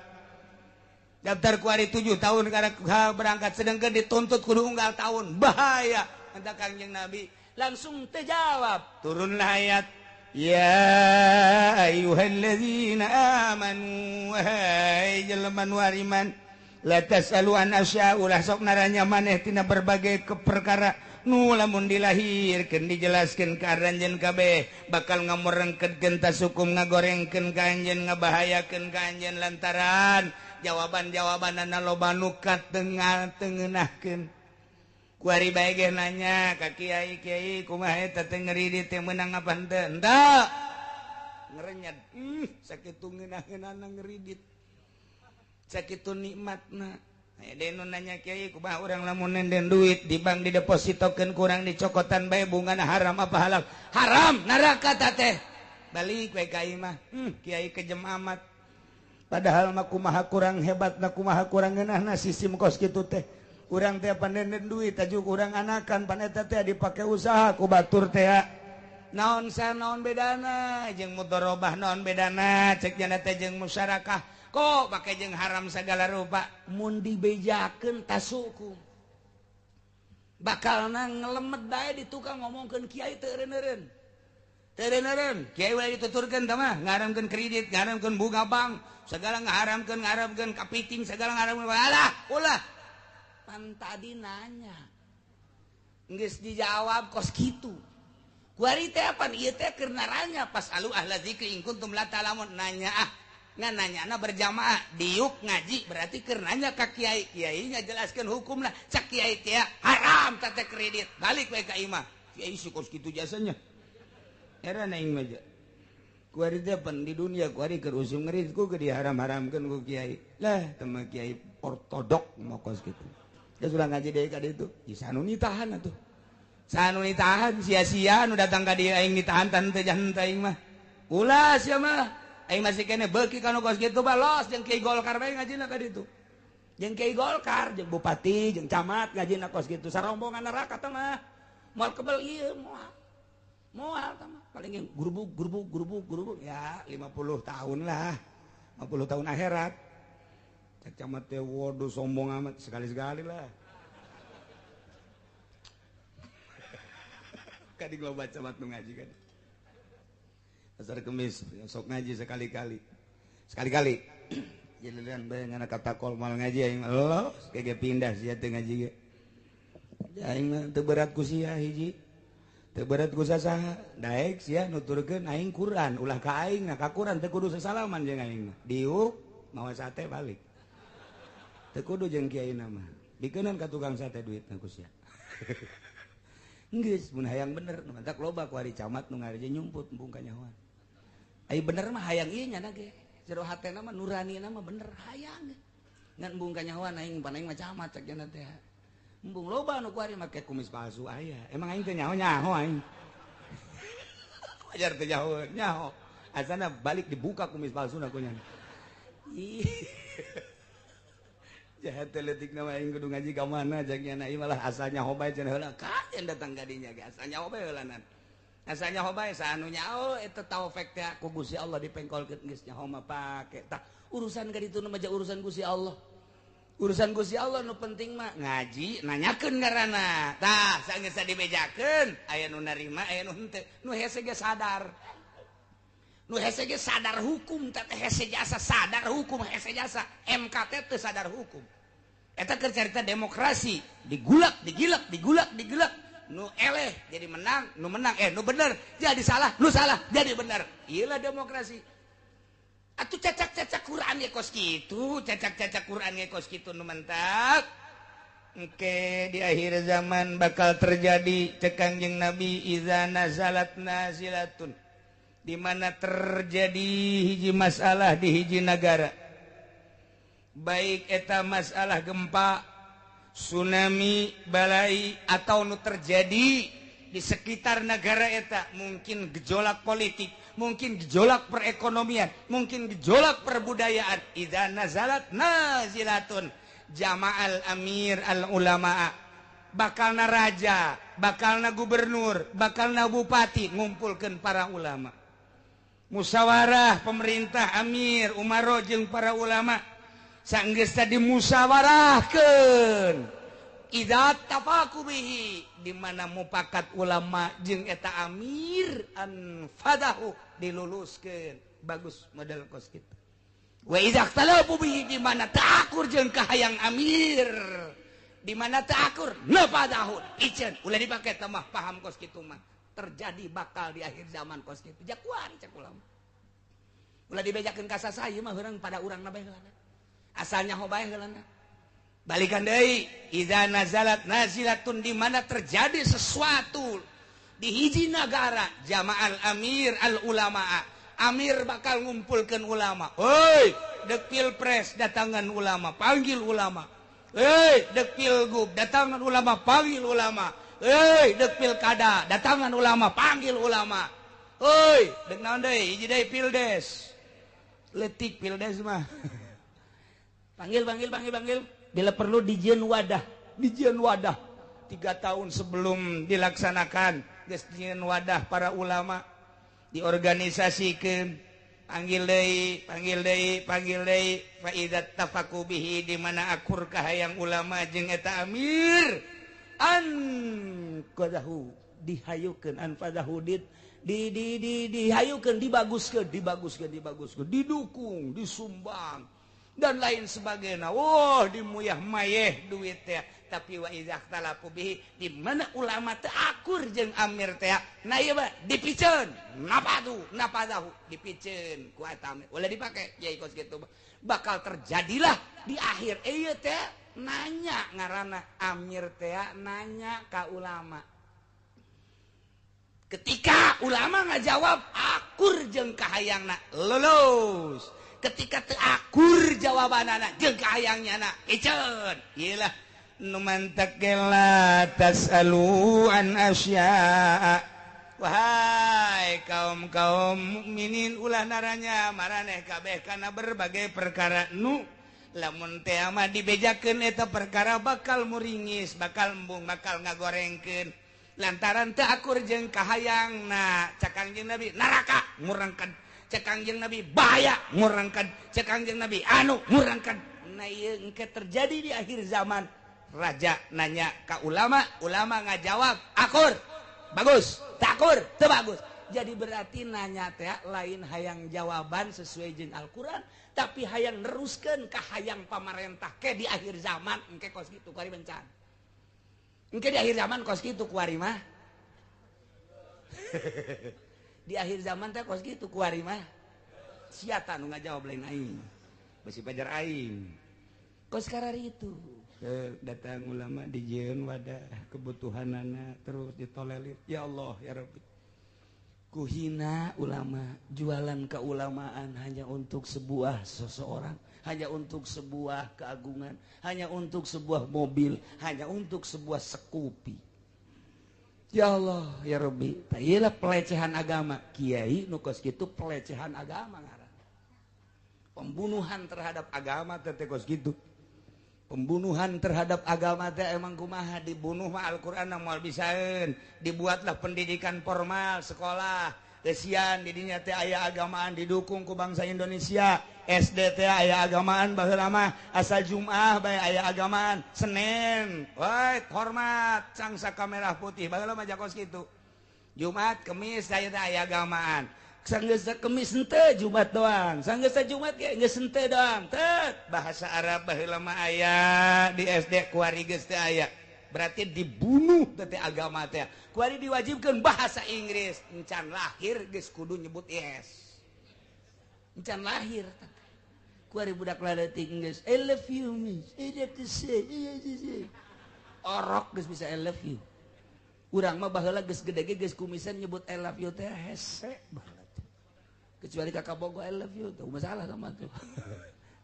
Daftar ku ari 7 tahun karek berangkat sedangkan dituntut kudu unggal tahun. Bahaya. Kata Kangjeng Nabi langsung terjawab. Turunlah ayat ya ayyuhalladzina amanu wahai jelema nu ariman la tasalu an asya ulah sok naranya maneh tina berbagai perkara nu lamun dilahirkeun dijelaskeun ka aranjeun kabeh bakal ngamurengkeun tasukum ngagorengkeun ka anjeun ngabahayakeun ka anjeun lantaran jawaban-jawabanana loba nu katengeunahkeun. Kuari bae ge nanya ka kiai, kiai kumaha eta teh ngeridit teh meunang apa henteu? Henteu. Ngerenyet. Sakitu ngeunah-ngeunahna ngeridit. Sakitu nikmatna. Aya deui nu nanya kiai kumaha urang lamun nenden duit di bank didepositokeun kurang dicokotan bae bungana haram apa halal? Haram, neraka ta teh. Balik we ka imah. Kiai kejem amat. Padahal mah kumaha kurang hebatna kumaha kurang ngeunahna sistem kos kitu teh. Urang teh panenden duit tajuk urang anakan pan eta teh dipake usaha ku batur teh naon sa naon bedana jeung mudharabah naon bedana cek jana teh jeung musyarakah kok pake jeung haram segala rupa mun dibejakeun tasuku bakalna ngelemet bae di tukang ngomongkeun kiai teu eureun-eureun teu eureun-eureun kiai we dituturkeun tah mah ngaramkeun kredit ngaramkeun bunga bank segala ngaramkeun ngaramkeun kapiting segala ngaramkeun alah ulah pan tadi nanya geus dijawab kos kitu kuari teh pan ieu teh keur naranya pas alu ahla zikri in kuntum la ta'lamun nanya ah ngan nanyana berjamaah diuk ngaji berarti keur nanya ka kiai kiainya jelaskeun hukumna cak kiai teh haram teh kredit balik we ka imah kiai si kos kitu jasanya era aing mah kuari teh pan di dunia kuari keur usum ngerit ku ge diharam-haramkeun ku kiai lah teh mah kiai ortodok mah kos kitu. Dia sudah ngaji dari kadi itu, sanu nitahan atuh. Sanu nitahan sia-sia nu datang ka dieu aing nitahan tan teu jahan teh aing mah. Ulah sia mah, aing masih keneh beuki kana kos kitu balos jeung Kiai Golkar bae ngajina ka ditu. Jeung Kiai Golkar, jeung bupati, jeung camat ngajina kos kitu sarombongan neraka teh mah. Moal kebel ieu moal. Moal teh mah paling yang gurbuk gurbuk gurbuk gurbuk ya 50 tahun lah. 50 tahun akhirat. Camat teh waduh sombong amat sekali-sekali lah. Kadi loba camat nu ngaji kan. Pasar Kemis sok ngaji sekali-kali. Sekali-kali. Jelilan bae ngana katakol mal ngaji aing los kege pindah sia teu ngaji ge. Aing mah teu berat ku sia hiji. Teu berat ku sasaha. Daek sia nuturkeun aing Quran, ulah ka aing na ka Quran teu kudu sasalaman jeung aing mah. Diuk mawa sate balik. Teu kudu jeung kiai nama. Bikeunan ka tukang sate duitna ku sia. Geus mun hayang bener nu mantak loba ku ari camat nu ngareje nyumput embung kanyahoan. Ai bener mah hayang ieu nya ge. Jero hatena mah nuranina mah bener hayang. Ngan embung kanyahoan aing pan aing mah camat cek nya teh. Embung loba nu ku ari make kumis palsu aya. Emang aing teh nyaho-nyaho aing. Wajar teh nyaho, nyaho. Asana balik dibuka kumis palsuna ku nya. Ih. Jahat letik nama aing kudu ngaji ka mana cek nya ieu malah asalnya hobae cenah heula kajen datang ka dinya ge asalnya hobae heulanan. Asalnya hobae saanu nyaho eta taufik teh ku Gusti Allah dipengkolkeun geus nyaho mah pake. Tah urusan ka ditu nu mah urusan Gusti Allah. Urusan Gusti Allah nu penting mah ngaji nanyakeun ngaranna. Tah sageus dibejakeun aya nu narima aya nu henteu nu hese ge sadar. Nu hese ge sadar hukum teh hese jasa sadar hukum hese jasa MK teh sadar hukum. Eta keur carita demokrasi digulak digilak digulak digilak nu eleh jadi menang nu menang nu bener jadi salah nu salah jadi bener. Iyalah demokrasi. Atuh cacak-cacak Quran ge kos kitu, cacak-cacak Quran ge kos kitu nu mentak. Engke di akhir zaman bakal terjadi cek Kangjeng Nabi iza nazalat nazilatun. Di mana terjadi hiji masalah di hiji nagara. Baik eta masalah gempa, tsunami, balai atau nu terjadi Di sekitar negara eta mungkin gejolak politik, mungkin gejolak perekonomian, mungkin gejolak perbudayaan. Idza nazalat nazilatun jama'al amir al ulama, bakalna raja, bakalna gubernur, bakalna bupati ngumpulkeun para ulama, musyawarah pemerintah, amir umaro jeung para ulama. Sanggeus tadi musyawarahkeun, idza tafaqu bihi, di mana mupakat ulama jeung eta amir, anfadahu, diluluskeun, bagus model kos kitu. Wa idza ikhtalafu bihi, di mana teu akur jeung kahayang amir, di mana teu akur, nafadahu, iceun, ulah dipake mah paham kos kitu mah. Terjadi bakal di akhir zaman kos kitu. Jakuan cek ulama, ulah dibejakeun ka saha mah, urang pada urang na bae heulana, asalnya ho bae heulana. Balikan deui, idza nazalat nazilatun, di mana terjadi sesuatu di hiji nagara, jama'al amir al ulama, amir bakal ngumpulkeun ulama. Hoi, dek pilpres datangan ulama, panggil ulama. Hei, dek pilgub datangan ulama, panggil ulama. Hei, dek pilkada datangan ulama, panggil ulama. Hoi, dek naon deui, hiji deui pildes, letik pildes mah, panggil, panggil, panggil, panggil. Bila perlu dijieun wadah, dijieun wadah 3 tahun sebelum dilaksanakan geus dijieun wadah para ulama, diorganisasikeun, panggil deui, panggil deui, panggil deui. Fa idza tafaqu bihi, di mana akur kahayang ulama jeung eta amir, an qadahu, dihayukeun, an fadahu, di dihayukeun, dibaguskeun, dibaguskeun, dibaguskeun, didukung, disumbang, dan lain sebagainya. Wah, dimuyah mayeh duit teh. Tapi wa idza ikhtalafu bihi, di mana ulama teu akur jeung amir teh, nah ieu mah dipiceun, napadu napadahu, dipiceun ku eta amir, ulah dipake yai kos kitu. Bakal terjadilah di akhir ieu teh nanya, ngaranna amir teh nanya ka ulama. Ketika ulama ngajawab akur jeung kahayangna, lulus. Ketika teu akur jawabanana jeung kahayangnya, iceun. Iyalah nu mantak la tasalu an asya'a. Wahai kaum kaum mukminin, ulah naranya maraneh kabeh kana berbagai perkara nu lamun teh mah dibejakeun eta perkara bakal muringis, bakal embung, bakal ngagorengkeun lantaran teu akur jeung kahayangna. Cek Kangjeng Nabi neraka ngurangkeun, cek Kangjeng Nabi bahaya ngurangkeun, cek Kangjeng Nabi anu ngurangkeun. Nah, ieu engke terjadi di akhir zaman, raja nanya ka ulama, ulama ngajawab akur, bagus, takur teu bagus. Jadi berarti nanya teh lain hayang jawaban sesuai jeung Al-Qur'an, tapi hayang neruskeun ka hayang pamarentah. Ke di akhir zaman engke kos kitu kuari bencana. Engke di akhir zaman kos kitu kuari mah. Di akhir zaman teh kos kitu kuari mah. Siapa nu ngajawab lain aing, besi pajar aing kos karari itu. Datang ulama, dijieun wadah kebutuhanana, terus ditolelir. Ya Allah ya Rabbi, kuhina ulama, jualan keulamaan hanya untuk sebuah seseorang, hanya untuk sebuah keagungan, hanya untuk sebuah mobil, hanya untuk sebuah Scoopy. Ya Allah ya Rabbi, iyalah pelecehan agama. Kiai nu kos kitu pelecehan agama ngaran, pembunuhan terhadap agama teh kos kitu. Pembunuhan terhadap agama teh emang kumaha? Dibunuh mah Al-Qur'an moal bisaeun. Dibuatlah pendidikan formal sekolah. Kesian didinya teh aya agamaan, didukung ku bangsa Indonesia. SD teh aya agamaan, baheula mah asal Jumat bae aya agamaan. Senin, woi, hormat sang saka merah putih, baheula mah jakos kitu. Jumat, Kemis saya teh aya agamaan. Sanggeus Kemis henteu, Jumat doang. Sanggeus Jumat ge geus henteu doang. Tet bahasa Arab baheula mah aya di SD, kuari geus teu aya. Berarti dibunuh teh agama teh. Kuari diwajibkeun bahasa Inggris, encan lahir geus kudu nyebut yes. Encan lahir kuari budak laletik geus "I love you, miss, I love to say." Orok geus bisa "I love you". Urang mah baheula geus gede ge geus kumisan nyebut "I love you" teh hese baheula, kecuali kakak bogo "I love you" tuh masalah sama tuh.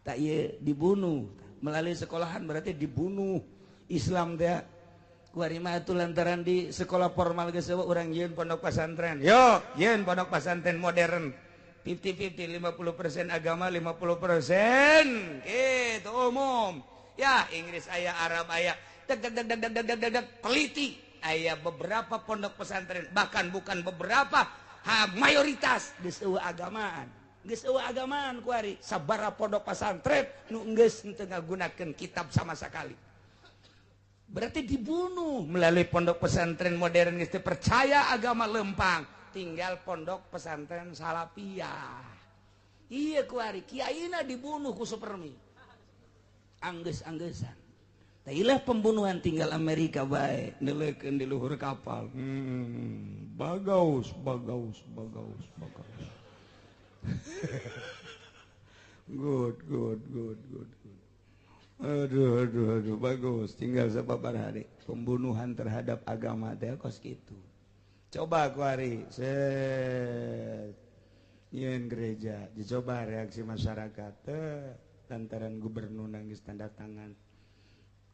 Tak, iya, dibunuh melalui sekolahan, berarti dibunuh Islam teh. Kuari mah atuh lantaran di sekolah formal geus eueuh urang yeun pondok pesantren. Yo, yeun pondok pesantren modern. 50-50, 50% agama, 50% gitu umum. Ya, Inggris aya, Arab aya. Deg deg deg deg deg deg deg deg teliti. Aya beberapa pondok pesantren, bahkan bukan beberapa, ha, mayoritas geus eueuh agamaan. Geus eueuh agamaan kuari. Sabaraha pondok pesantren nu geus henteu ngagunakeun kitab sama sekali. Berarti dibunuh melalui pondok pesantren modern geus teu percaya agama lempang, tinggal pondok pesantren salafiyah. Iya kuari kiaina dibunuh ku supermi. Anggeus-anggeussan. Tailah pembunuhan tinggal Amerika bae neuleukeun di luhur kapal. Bagaus, bagaus, bagaus, bagaus. Good, good, good, good, good. Aduh, aduh, aduh, bagus. Tinggal sababaraha hari pembunuhan terhadap agama teh kos kitu. Coba kuari set nyeun gereja, dicoba reaksi masyarakat teh lantaran gubernur nangis tanda tangan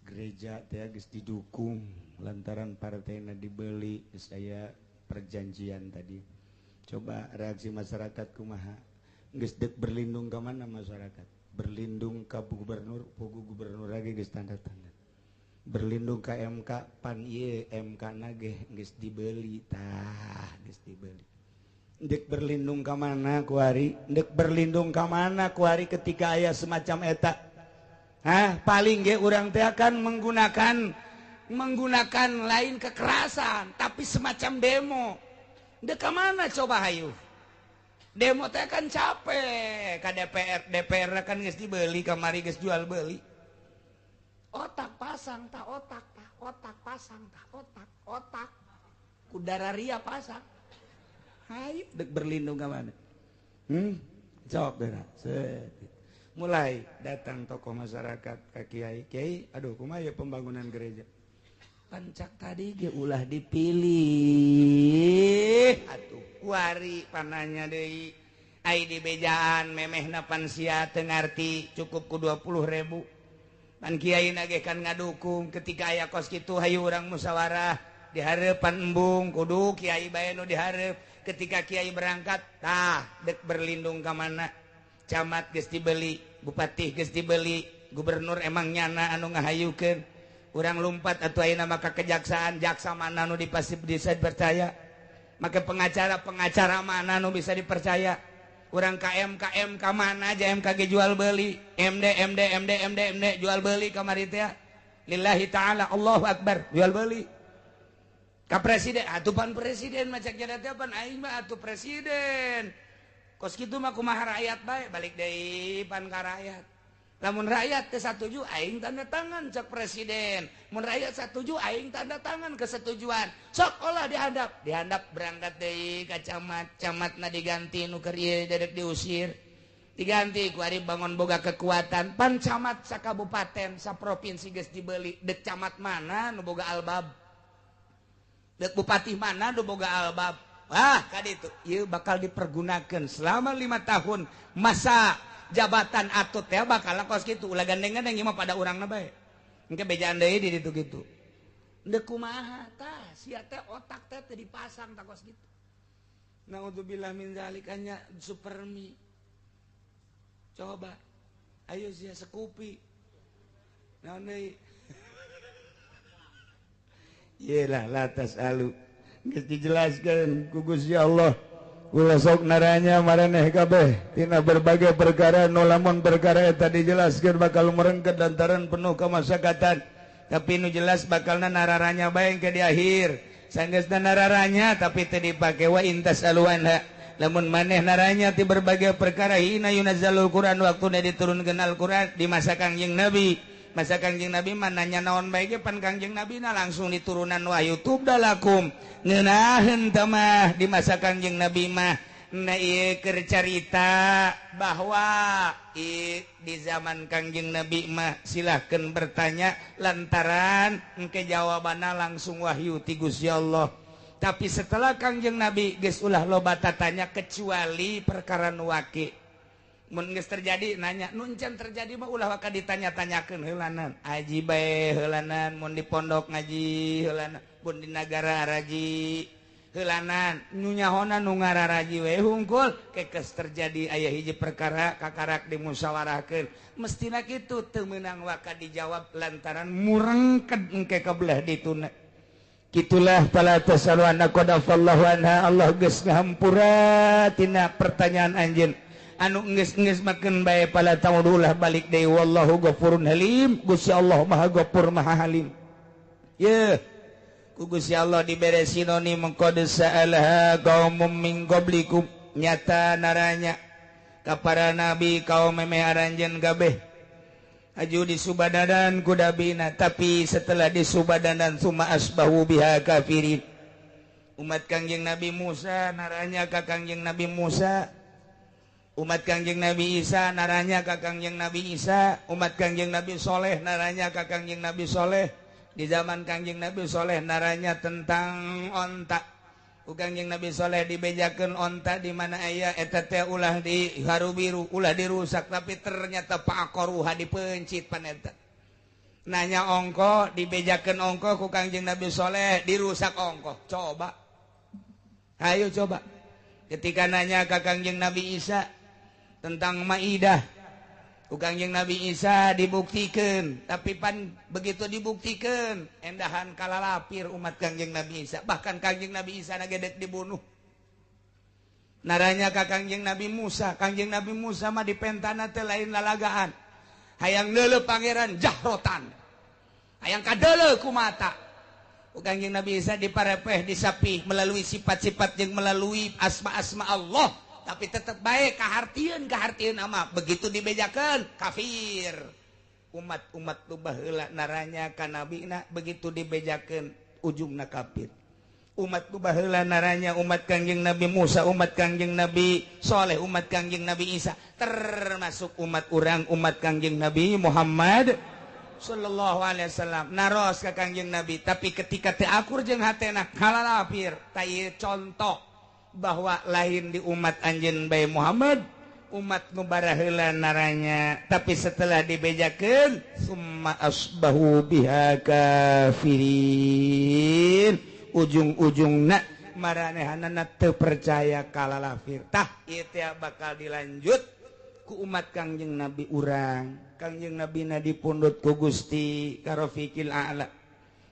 gereja teh geus didukung lantaran partainya dibeli, saya perjanjian tadi. Coba reaksi masyarakat kumaha? Geus dek berlindung ke mana masyarakat? Berlindung ke gubernur, pugu gubernur lagi geus tanda tangan. Berlindung ke MK, pan ieu MK nage geus dibeli, tah geus dibeli. Dek berlindung ke mana kuari? Dek berlindung ke mana kuari ketika aya semacam eta? Hah, paling ge urang teh akan menggunakan menggunakan lain kekerasan, tapi semacam demo. Dek ke mana coba hayu? Demo teh kan capek. Ka DPR, DPR kan geus dibeli kamari, geus jual beli. Otak pasang tak otak tak otak pasang tak otak otak. Kudara ria pasang. Hayu dek berlindung ke mana? Jawab deh. Set. Mulai datang tokoh masyarakat ke kiai, kiai, aduh kumaha ya pembangunan gereja. Pancak tadi ge ulah dipilih. Atuh kuari pananya deui. Ai di bejaan memehna pan sia teu ngarti cukup ku 20.000. Pan kiai ge kan ngadukung ketika aya kos kitu hayu urang musyawarah di hareupan embung kudu kiai bae nu dihareup. Ketika kiai berangkat tah dek berlindung ka mana? Camat geus dibeli, bupati geus dibeli, gubernur emang nyana anu ngahayukeun. Urang lumpat atau ayeuna maka kejaksaan, jaksa mana nu dipasti bisa dipercaya? Maka pengacara, pengacara mana nu bisa dipercaya? Urang KM KM ka mana aja MKG jual beli, MD MD MD MD MD jual beli kamari teh. Lillahi ta'ala, Allahu akbar, jual beli. Ka presiden, atuh pan presiden macak jada teh pan aing mah atuh presiden. Kos kitu mah kumaha rakyat bae, balik deui pan ka rakyat. Lamun rakyat teu satuju aing tanda tangan cek presiden. Mun rakyat satuju aing tanda tangan kesetujuan. Sok olah dihandap, dihandap berangkat deui ka camat, camatna diganti nu keur ieu dedek diusir. Diganti ku ari bangun boga kekuatan. Pan camat sakabupaten, saprovinsi geus dibeli. Dek camat mana nu boga albab? Dek bupati mana nu boga albab? Wah, kaditu ieu bakal dipergunakan selama 5 tahun masa jabatan atut teh bakal kos kitu. Ulah gandeng-gandeng ieu mah pada urangna bae. Engke bejaan deui di ditu kitu. Deuk kumaha tah sia teh otak teh teu dipasang tah kos kitu. Naudzubillah min zalik nya supermi. Coba ayo sia sekupi. Naon deui? Yelah la tasalu. Geus dijelaskeun ku Gusti Allah. Ulah sok naranya maraneh kabeh tina berbagai perkara nu lamun perkara eta dijelaskeun bakal merengket lantaran penuh kemasyarakatan. Tapi nu jelas bakalna nararanya bae ke di akhir. Sanggeusna nararanya tapi teu dipake wa intas aluanha. Lamun maneh naranya ti berbagai perkara hina yunazzalul Quran waktuna diturunkeun Al-Quran di masa Kangjeng Nabi. Masa Kangjeng Nabi mah nanya naon bae ge pan Kangjeng Nabi na langsung diturunan wahyu tubdalakum ngeunaheun teh mah di masa Kangjeng Nabi mah. Nah ieu keur carita bahwa di zaman Kangjeng Nabi mah silahkan bertanya lantaran engke jawabanna langsung wahyu ti Gusti Allah. Tapi setelah Kangjeng Nabi geus ulah loba tatanya kecuali perkara nu waki. Mun geus terjadi nanya, nu encan terjadi mah ulah waka ditanya-tanyakeun heulanan. Aji bae heulanan, mun di pondok ngaji heulanan, mun di nagara araji heulanan, nu nyahona nu ngararaji we hungkul. Kekes terjadi aya hiji perkara kakarak dimusyawarahkeun, mestina kitu, teu meunang waka dijawab lantaran murengked engke ka belah dituna. Gitulah, fala tasalu anha qad afallahu anha. Allah geus ngahampura tina pertanyaan anjeun anu geus-geus makeun bae. Fala ta'udulah, balik deui. Wallahu ghafurun halim. Gusti Allah Maha Ghafur, Maha Halim. Ye ku Gusti Allah dibere sinonim qad sa'alaha qaumum min qablikum, nyata naranya ka para nabi, kaum memeh aranjeun kabeh aju disubadanan ku nabina, tapi setelah disubadanan summa asbahu biha kafirin. Umat Kangjeng Nabi Musa naranya ka Kangjeng Nabi Musa, umat Kangjeng Nabi Isa naranya ka Kangjeng Nabi Isa, umat Kangjeng Nabi Soleh naranya ka Kangjeng Nabi Soleh. Di zaman Kangjeng Nabi Soleh naranya tentang onta. Ku Kangjeng Nabi Soleh dibejakeun onta di mana aya eta teh ulah di haru biru, ulah dirusak, tapi ternyata fa'aqaruha, dipencit pan eta. Nanya ongko, dibejakeun ongko ku Kangjeng Nabi Soleh, dirusak ongko. Coba, ayo coba. Ketika nanya ka Kangjeng Nabi Isa tentang Maidah, ku Kangjeng Nabi Isa dibuktikan, tapi pan begitu dibuktikan endahan kalalapir umat Kangjeng Nabi Isa, bahkan Kangjeng Nabi Isa nagedek dibunuh. Naranya ka Kangjeng Nabi Musa, Kangjeng Nabi Musa mah dipentana teh lain lalagaan, hayang leuleuh pangeran jahrotan, hayang kadeuleuh ku mata. Ku Kangjeng Nabi Isa diparepeh, disapih melalui sifat-sifat yang melalui asma-asma Allah, tapi tetap baik kahartieun kahartieun ama begitu dibejakeun kafir. Umat-umat nu baheula naranya ka nabina, begitu dibejakeun ujungna kafir. Umat nu baheula naranya, umat Kangjeng Nabi Musa, umat Kangjeng Nabi Soleh, umat Kangjeng Nabi Isa, termasuk umat urang, umat Kangjeng Nabi Muhammad sallallahu alaihi wasallam, naros ka Kangjeng Nabi, tapi ketika teu akur jeung hatena kalalapir. Tah, contoh bahwa lain di umat anjeun bae Muhammad, umat nu baraheula naranya, tapi setelah dibejakeun summa asbahu biha kafirin, ujung-ujungna maranehanana teu percaya, kalalafir. Tah, ieu teh bakal dilanjut ku umat Kangjeng Nabi urang. Kangjeng Nabi na dipundut ku Gusti karofiqil a'la,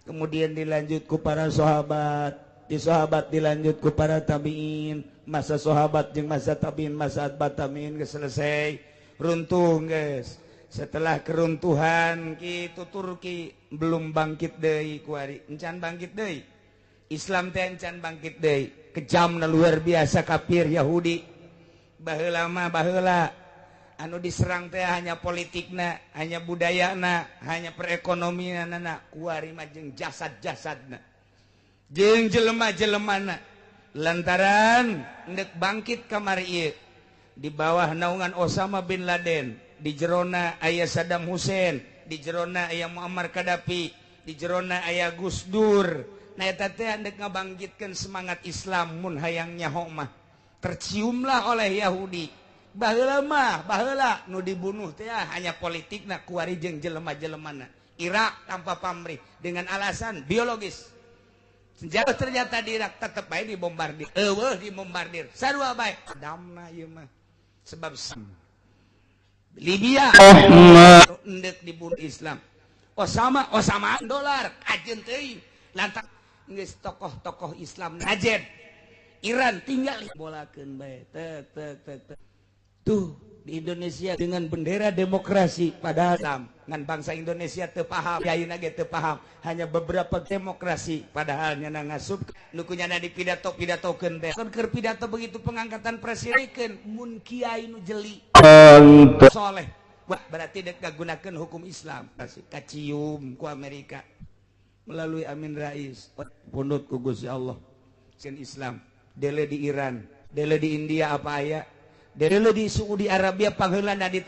kemudian dilanjut ku para sahabat, di sahabat dilanjut ku para tabiin. Masa sahabat jeung masa tabiin, masa atba tabiin geus selesai, runtuh guys. Setelah keruntuhan kitu, Turki belum bangkit deui kuari, encan bangkit deui. Islam teh encan bangkit deui. Kejamna luar biasa kafir Yahudi. Baheula mah, baheula anu diserang teh hanya politikna, hanya budayana, hanya perekonomianana. Kuari mah jeung jasad-jasadna, jeung jelema-jelemana, lantaran ndek bangkit kamari ieu di bawah naungan Osama bin Laden, di jerona aya Saddam Hussein, di jerona aya Muammar Gaddafi, di jerona aya Gus Dur. Nah, eta teh ndek ngabangkitkeun semangat Islam. Mun hayang nyaho mah terciumlah oleh Yahudi. Baheula mah, baheula nu dibunuh teh hanya politikna, kuari jeung jelema-jelemana. Irak tanpa pamrih dengan alasan biologis. Senjata ternyata di Irak tetep bae dibombardir, eueuh dibombardir, sarua bae damna ieu mah. Sebab Libya endek dibunuh Islam. Osama, Osama dolar kajeun teuing lantak geus tokoh-tokoh Islam najen Iran tinggal bolakeun bae tek tek tek tek. Tuh di Indonesia dengan bendera demokrasi, padahal Islam ngan bangsa Indonesia teu paham, ayeuna ge teu paham, hanya beberapa demokrasi, padahal nyana ngasup nu kunyana di pidato pidatokeun teh keur pidato begitu pengangkatan presiden, mun kiai nu jeli soleh, wah, berarti dek ngagunakeun hukum Islam. Kacium ku Amerika melalui Amin Rais, pundut ku Gusti Allah sin Islam. Dele di Iran, dele di India, apa aya dele di Saudi Arabia pangheulana di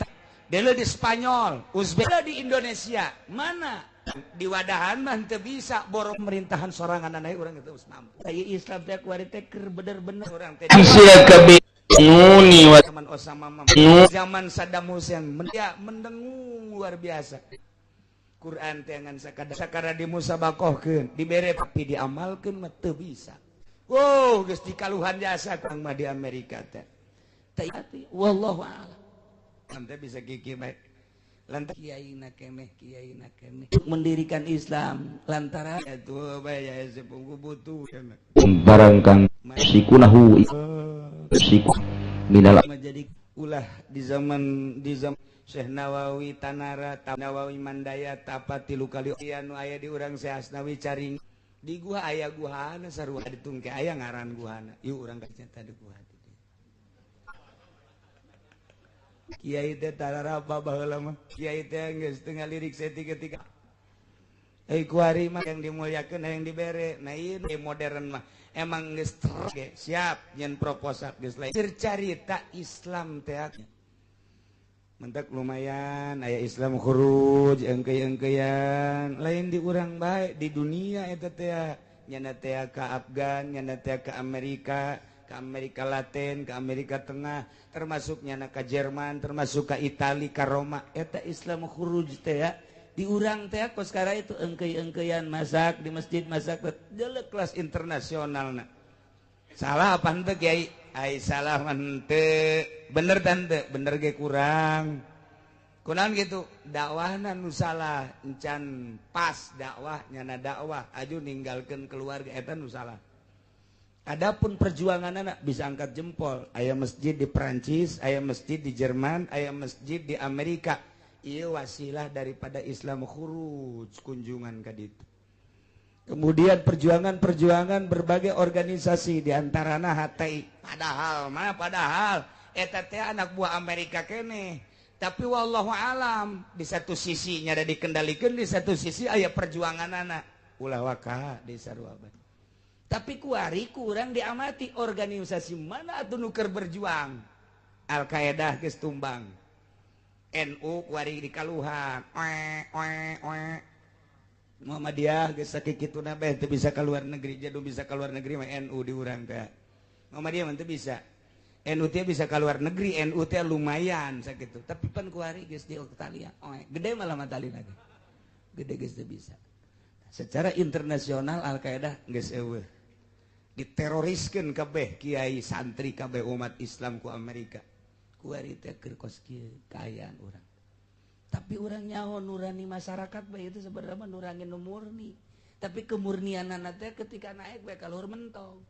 dele di Spanyol, Uzbek, di Indonesia mana di wadahan mah teu bisa borong pemerintahan sorangan, aya urang itu mampu. Aya Islam teh kuari teh keur bener-bener urang teh. Nuni wa zaman Osama zaman Saddam Hussein ya, mendengung luar biasa. Quran teh ngan sakadar sakadar dimusabakohkeun, dibere, tapi diamalkeun mah teu bisa. Wow, geus dikaluhan jasa kang mah di Amerika teh. Teu, wallahu a'lam. Teh bisa kiki bae. Lantaran kiai na keneh, kiai na keneh mendirikan Islam lantaran itu bae ya sepungku butuh. Barang kang sikunahu siku minal jadi ulah di zaman Syekh Nawawi Tanara Nawawi Mandaya tapa tilu kali anu aya di urang Syekh Asnawi caring di gua aya guhana sarua ditungke aya ngaran guhana ieu urang ka di gua. Kiai teh tararapa baheula mah, kiai teh geus teu ngalirik saeutik. Eh, kuari mah yang dimuliakeun, yang dibere. Nah, ieu modern mah emang geus siap nyen proposal, geus lain carita Islam teh. Mentak lumayan aya Islam khuruj engke-engkean lain di urang bae, di dunia eta teh nyana teh ka Afgan, nyana teh ka Amerika, ke Amerika Latin, ke Amerika Tengah, termasuk nyana ke Jerman, termasuk ke Itali, ke Roma. Eta Islam khuruj teh ya. Di urang teh kos sekarang itu engke-engkean masak di masjid, masak jelek kelas internasional. Nah, salah apa henteu, Kiai? Ai salah mah henteu, bener tante bener ge kurang. Kunaon gitu? Dakwahna nu salah, encan pas dakwah nyana dakwah aju ninggalkeun keluarga, eta nu salah. Adapun perjuangan anak bisa angkat jempol. Aya masjid di Perancis, aya masjid di Jerman, aya masjid di Amerika. Iya, wasilah daripada Islam khuruj kunjungan ka ditu. Kemudian perjuangan-perjuangan berbagai organisasi, diantarana HTI. Padahal mah, padahal eta teh anak buah Amerika kene. Tapi wallahu alam, di satu sisi ada dikendalikan, di satu sisi aya perjuangan anak. Ulah waka di sarua. Tapi kuari kurang diamati organisasi mana atau nu keur berjuang. Al Qaeda geus tumbang. NU kuari dikaluhan. Oe oe oe. Muhammadiyah geus sakituna bae teu bisa keluar negeri, jadu bisa keluar negeri mah NU di urang teh. Muhammadiyah mah teu bisa. NU teh bisa keluar negeri, NU teh lumayan sakitu. Tapi pan kuari geus di Italia. Oe, gede malah matalina ge. Gede geus teu bisa. Secara internasional Al Qaeda geus eueuh. Diteroriskeun kabeh kiai, santri, kabeh umat Islam ku Amerika. Kuari teh keur kos kieu kaayaan urang. Tapi urang nyaho nurani masyarakat bae itu sebenarnya nurani nu murni. Tapi kemurnian teh ketika naik bae kaluhur mentong.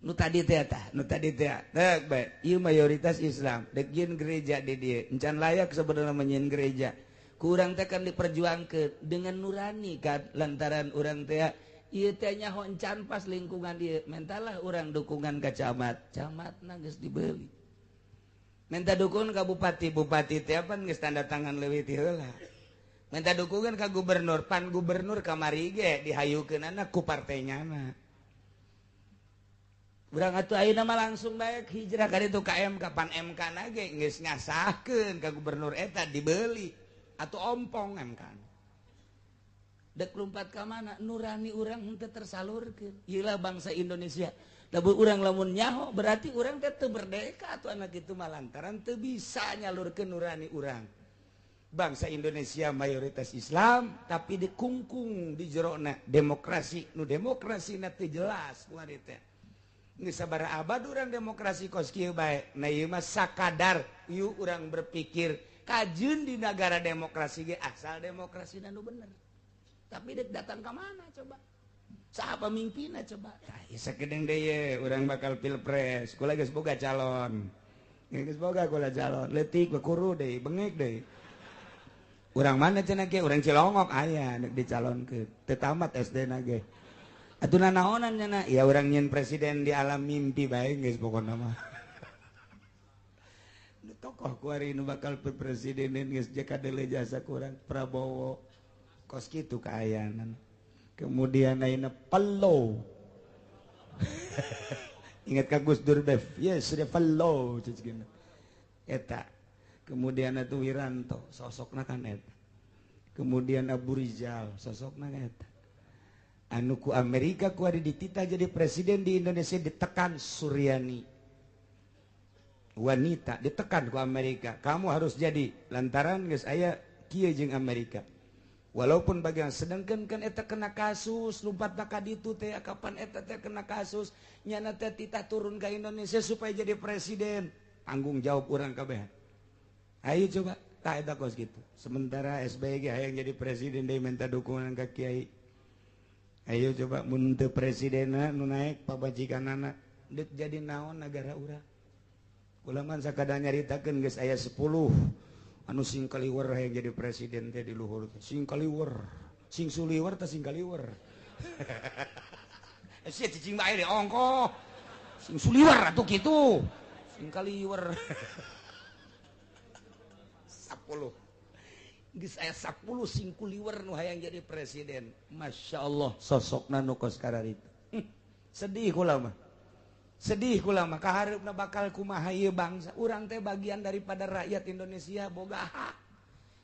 Nu tadi teh tah, nu tadi teh dek bae ieu mayoritas Islam, dek jieun gereja di dieu. Encan layak sebenarnya menyieun gereja. Kurang teh kan diperjuangkeun dengan nurani kan, lantaran urang teh ieu teh nyaho encan pas lingkungan dieu, mentalah urang dukungan ka camat, camatna geus dibeli. Minta dukungan ka bupati, bupati teh pan geus tanda tangan leuwih ti heula. Minta dukungan ka gubernur, pan gubernur kamari ge dihayukeunana ku partainya na. Urang atuh ayeuna mah langsung bae hijrah ka ditu ka MK, pan MK na ge geus ngasahkeun ka gubernur eta dibeli atau ompong MK. Dek lumpat ka mana nurani urang henteu tersalurkeun. Ieu lah bangsa Indonesia. Lamun urang lamun nyaho berarti urang teh teu merdeka atuh anak itu mah, lantaran teu bisa nyalurkeun nurani urang. Bangsa Indonesia mayoritas Islam tapi dikungkung di jerona demokrasi, nu demokrasi na teu jelas kuari teh. Geus sabaraha abad urang demokrasi kos kieu bae. Nah, ieu mah sakadar ieu urang berpikir kajeun di negara demokrasi ge asal demokrasi nu bener. Tapi dek datang ke mana coba? Saha pemimpinna coba? Tah, sakedeung deui urang bakal pilpres. Kula geus boga calon. Geus boga kula calon. Leutik kuru deui, bengek deui. Urang mana cenah ge? Urang Cilongok aya nek dicalonkeun. Teu tamat SD na ge. Atuh nanaonan cenah? Ya urang nyieun presiden di alam mimpi bae geus pokona mah. Nu tokoh kuari nu bakal presiden geus kadele jasa kurang Prabowo. Kos kitu kaayaan. Kemudian ayeuna Pelo. Ingat ka Gus Dur Bef? Yes, sudah Pelo cicigina. Eta. Kemudian atuh Wiranto, sosokna kan eta. Kemudian Abu Rizal, sosokna eta. Anu ku Amerika ku ada dititah jadi presiden di Indonesia ditekan Suryani. Wanita ditekan ku Amerika, kamu harus jadi lantaran geus aya kieu jeung Amerika. Walaupun bagian sedangkan kan eta kena kasus lompat ka ditu teh kapan eta teh kena kasus nyana teh titah turun ke Indonesia supaya jadi presiden, tanggung jawab urang kabeh. Ayo coba tah eta kos kitu. Sementara SBY ge hayang jadi presiden deui minta dukungan ka kiai. Ayo coba mun teu presidenna nu naek pabajikanana deuk jadi naon negara urang. Kula mah sakadar nyaritakeun geus aya 10 anu sing kaliwer hayang jadi presiden teh di luhur teh. Sing kaliwer, sing suliwer teh sing kaliwer. Sia cicing bae di ongkoh. Sing suliwer atuh kitu. Sing kaliwer. 10. Geus aya 10 sing kuliwer nu hayang jadi presiden. Masya Allah sosokna nu kos kararitu. Sedih kula mah. Sedih kula mah kahareupna bakal kumaha ieu bangsa. Urang teh bagian daripada rakyat Indonesia boga hak.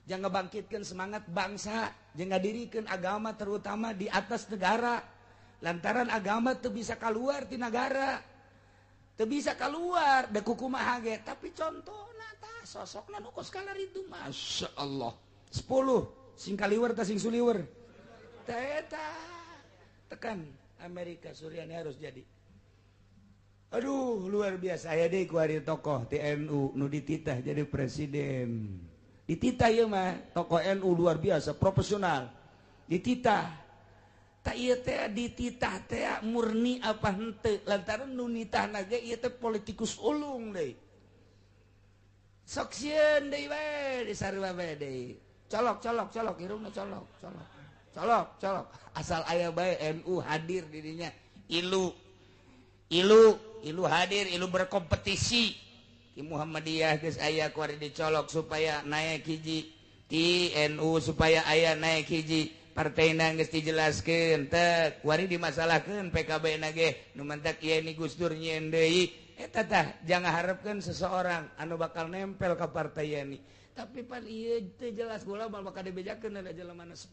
Jangan bangkitkan semangat bangsa, jangan ngadirikeun agama terutama di atas negara. Lantaran agama teu bisa keluar ti negara. Teu bisa keluar da kumaha ge, tapi contohna tah sosokna nu kos kararitu. Masya Allah. 10 sing kaliwer tah sing suliwer. Teh eta tekan Amerika Suryani harus jadi. Aduh luar biasa aya deui ku ari tokoh TNU nu dititah jadi presiden. Dititah ieu mah tokoh NU luar biasa profesional. Dititah. Tak ieu teh dititah teh murni apa henteu lantaran nu nitahna ge ieu teh politikus ulung deui. Sok sieun deui bae disarua bae deui. Colok colok colok irungna colok colok. Colok colok asal aya bae NU hadir di dinya. Ilu ilu ilu hadir ilu berkompetisi di Muhammadiyah geus aya ku ari dicolok supaya naik hiji, di NU supaya aya naik hiji, partaina geus dijelaskeun teh kuari dimasalahkeun PKB na ge nu mantak ieu ni Gus Dur nyieun deui eta tah jangan harapkeun seseorang anu bakal nempel ka partai ini tapi pan ieu teu jelas gula bakal dibejakeun ada jelema 10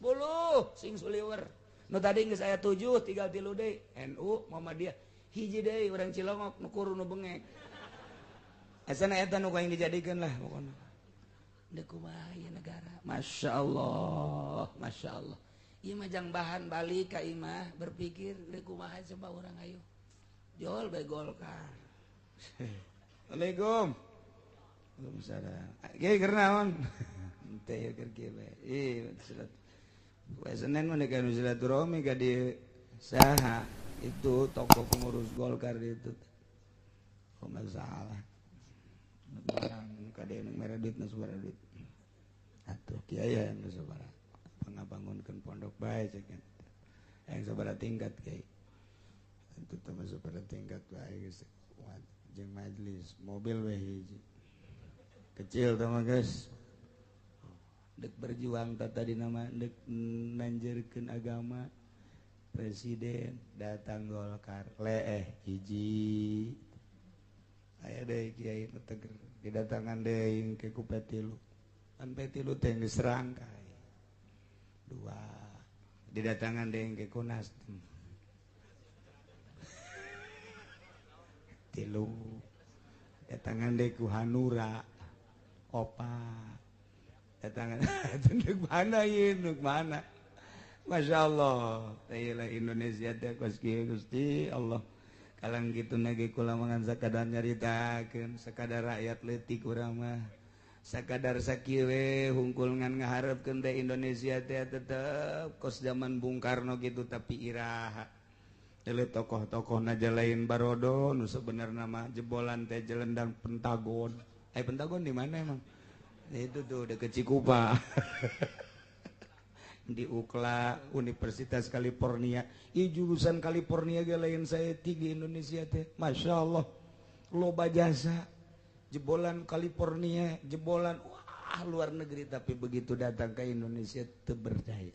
sing suliwer nu tadi geus aya 7 tinggal 3 deui NU Muhammadiyah hiji deui urang Cilongok nu kuru nu bengek asana eta nu aing dijadikeun lah pokona deuk kumaha ieu negara. Masya Allah, Masya Allah. Ieu mah jang bahan balik ka imah berpikir deuk kumaha coba urang ayo jol bae Golkar. Assalamualaikum. Waalaikumsalam. Ge keur naon? Teh ieu keur kieu bae. Ih silat. Poe Senin mah deuk anu silaturahmi ka di saha itu tokoh pengurus Golkar itu. Oh masalah. Barang kade nu mere duit nu sabaraha duit. Atuh kiai hayang nu sabaraha. Pangabangunkeun pondok bae cek. Hayang sabaraha tingkat kiai. Atuh teh sabaraha tingkat bae geus jeung majelis mobil we hiji. Kecil teh mah geus. Dek berjuang tah tadi nama dek nanjeurkeun agama. Presiden datang Golkar leeh hiji aya deui kiai nu teger didatangan deui ke ku P3 pan P3 teh geus rangkai dua didatangan deui ke ku Nasdem tilu datangan deui ku Hanura opat datangan deuk mana ieu deuk mana. Masya Allah, tailah Indonesia teh kos kieu Gusti Allah. Kalang kitu na ge kula mah ngan sakadar nyaritakeun, sakadar rakyat leutik urang mah. Sakadar sakieu we hungkul ngan ngaharepkeun teh Indonesia teh tetep kos zaman Bung Karno kitu tapi iraha. Deuleu tokoh-tokohna lain barodo nu sebenarna mah jebolan teh jelendang Pentagon. Eh Pentagon di mana emang? Itu tuh deket Cikupa. Di UKLA Universitas California. Ieu jurusan California ge lain saeutik di Indonesia teh. Masya Allah loba jasa jebolan California, jebolan wah luar negeri tapi begitu datang ke Indonesia teu berdaya.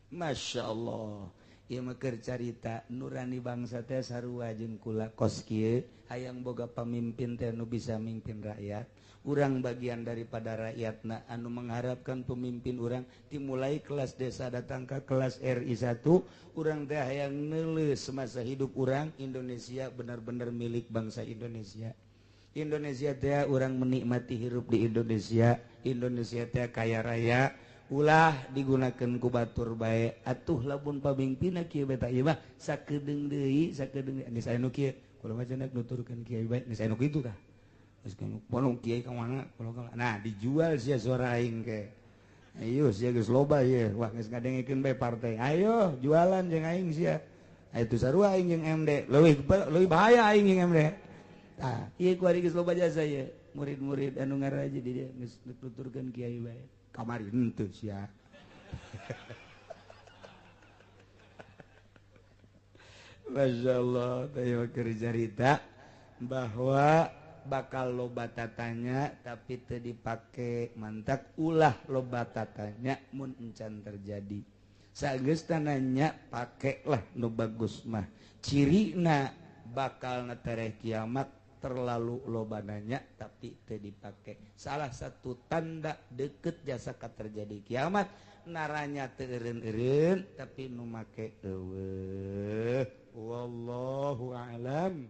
Masya Allah. Ieu mah keur carita nurani bangsa teh sarua jeung kula kos kieu hayang boga pamimpin teh nu bisa mimpin rakyat. Urang bagian daripada rakyatna anu mengharapkan pemimpin urang dimulai kelas desa datang ke kelas RI 1 urang teh hayang neuleuh semasa hidup urang Indonesia benar-benar milik bangsa Indonesia. Indonesia teh urang menikmati hirup di Indonesia. Indonesia teh kaya raya, ulah digunakan ku batur bae. Atuh lamun pamimpinna kieu beta ieu mah sakedeung deui, sakedeung geus aya nu kieu. Kula mah cenah nuturkeun kiai bae, geus aya nu kitu tah. Geus bolong kiai ka mana, bolong ka mana. Nah, dijual sia suara aing ke. Ayo sia geus loba ieu, wah geus ngadengekeun bae partai. Ayo jualan jeung aing sia. Itu sarua aing jeung MD, leuwih bahaya aing jeung MD. Tah, ieu kuari geus loba jasa ieu. Murid-murid anu ngaraji di dieu geus nuturkeun kiai bae. Kamari henteu sia. Masya Allah, teh keur carita bahwa bakal loba tatanya tapi teu dipake, mantak ulah loba tatanya mun encan terjadi. Sageus nanya pakailah nu bagus mah. Cirina bakal netereh kiamat terlalu loba nanya tapi teu dipake. Salah satu tanda deket jasa terjadi kiamat naranya teu eureun-eureun tapi nu make eueuh. Wallahu a'lam.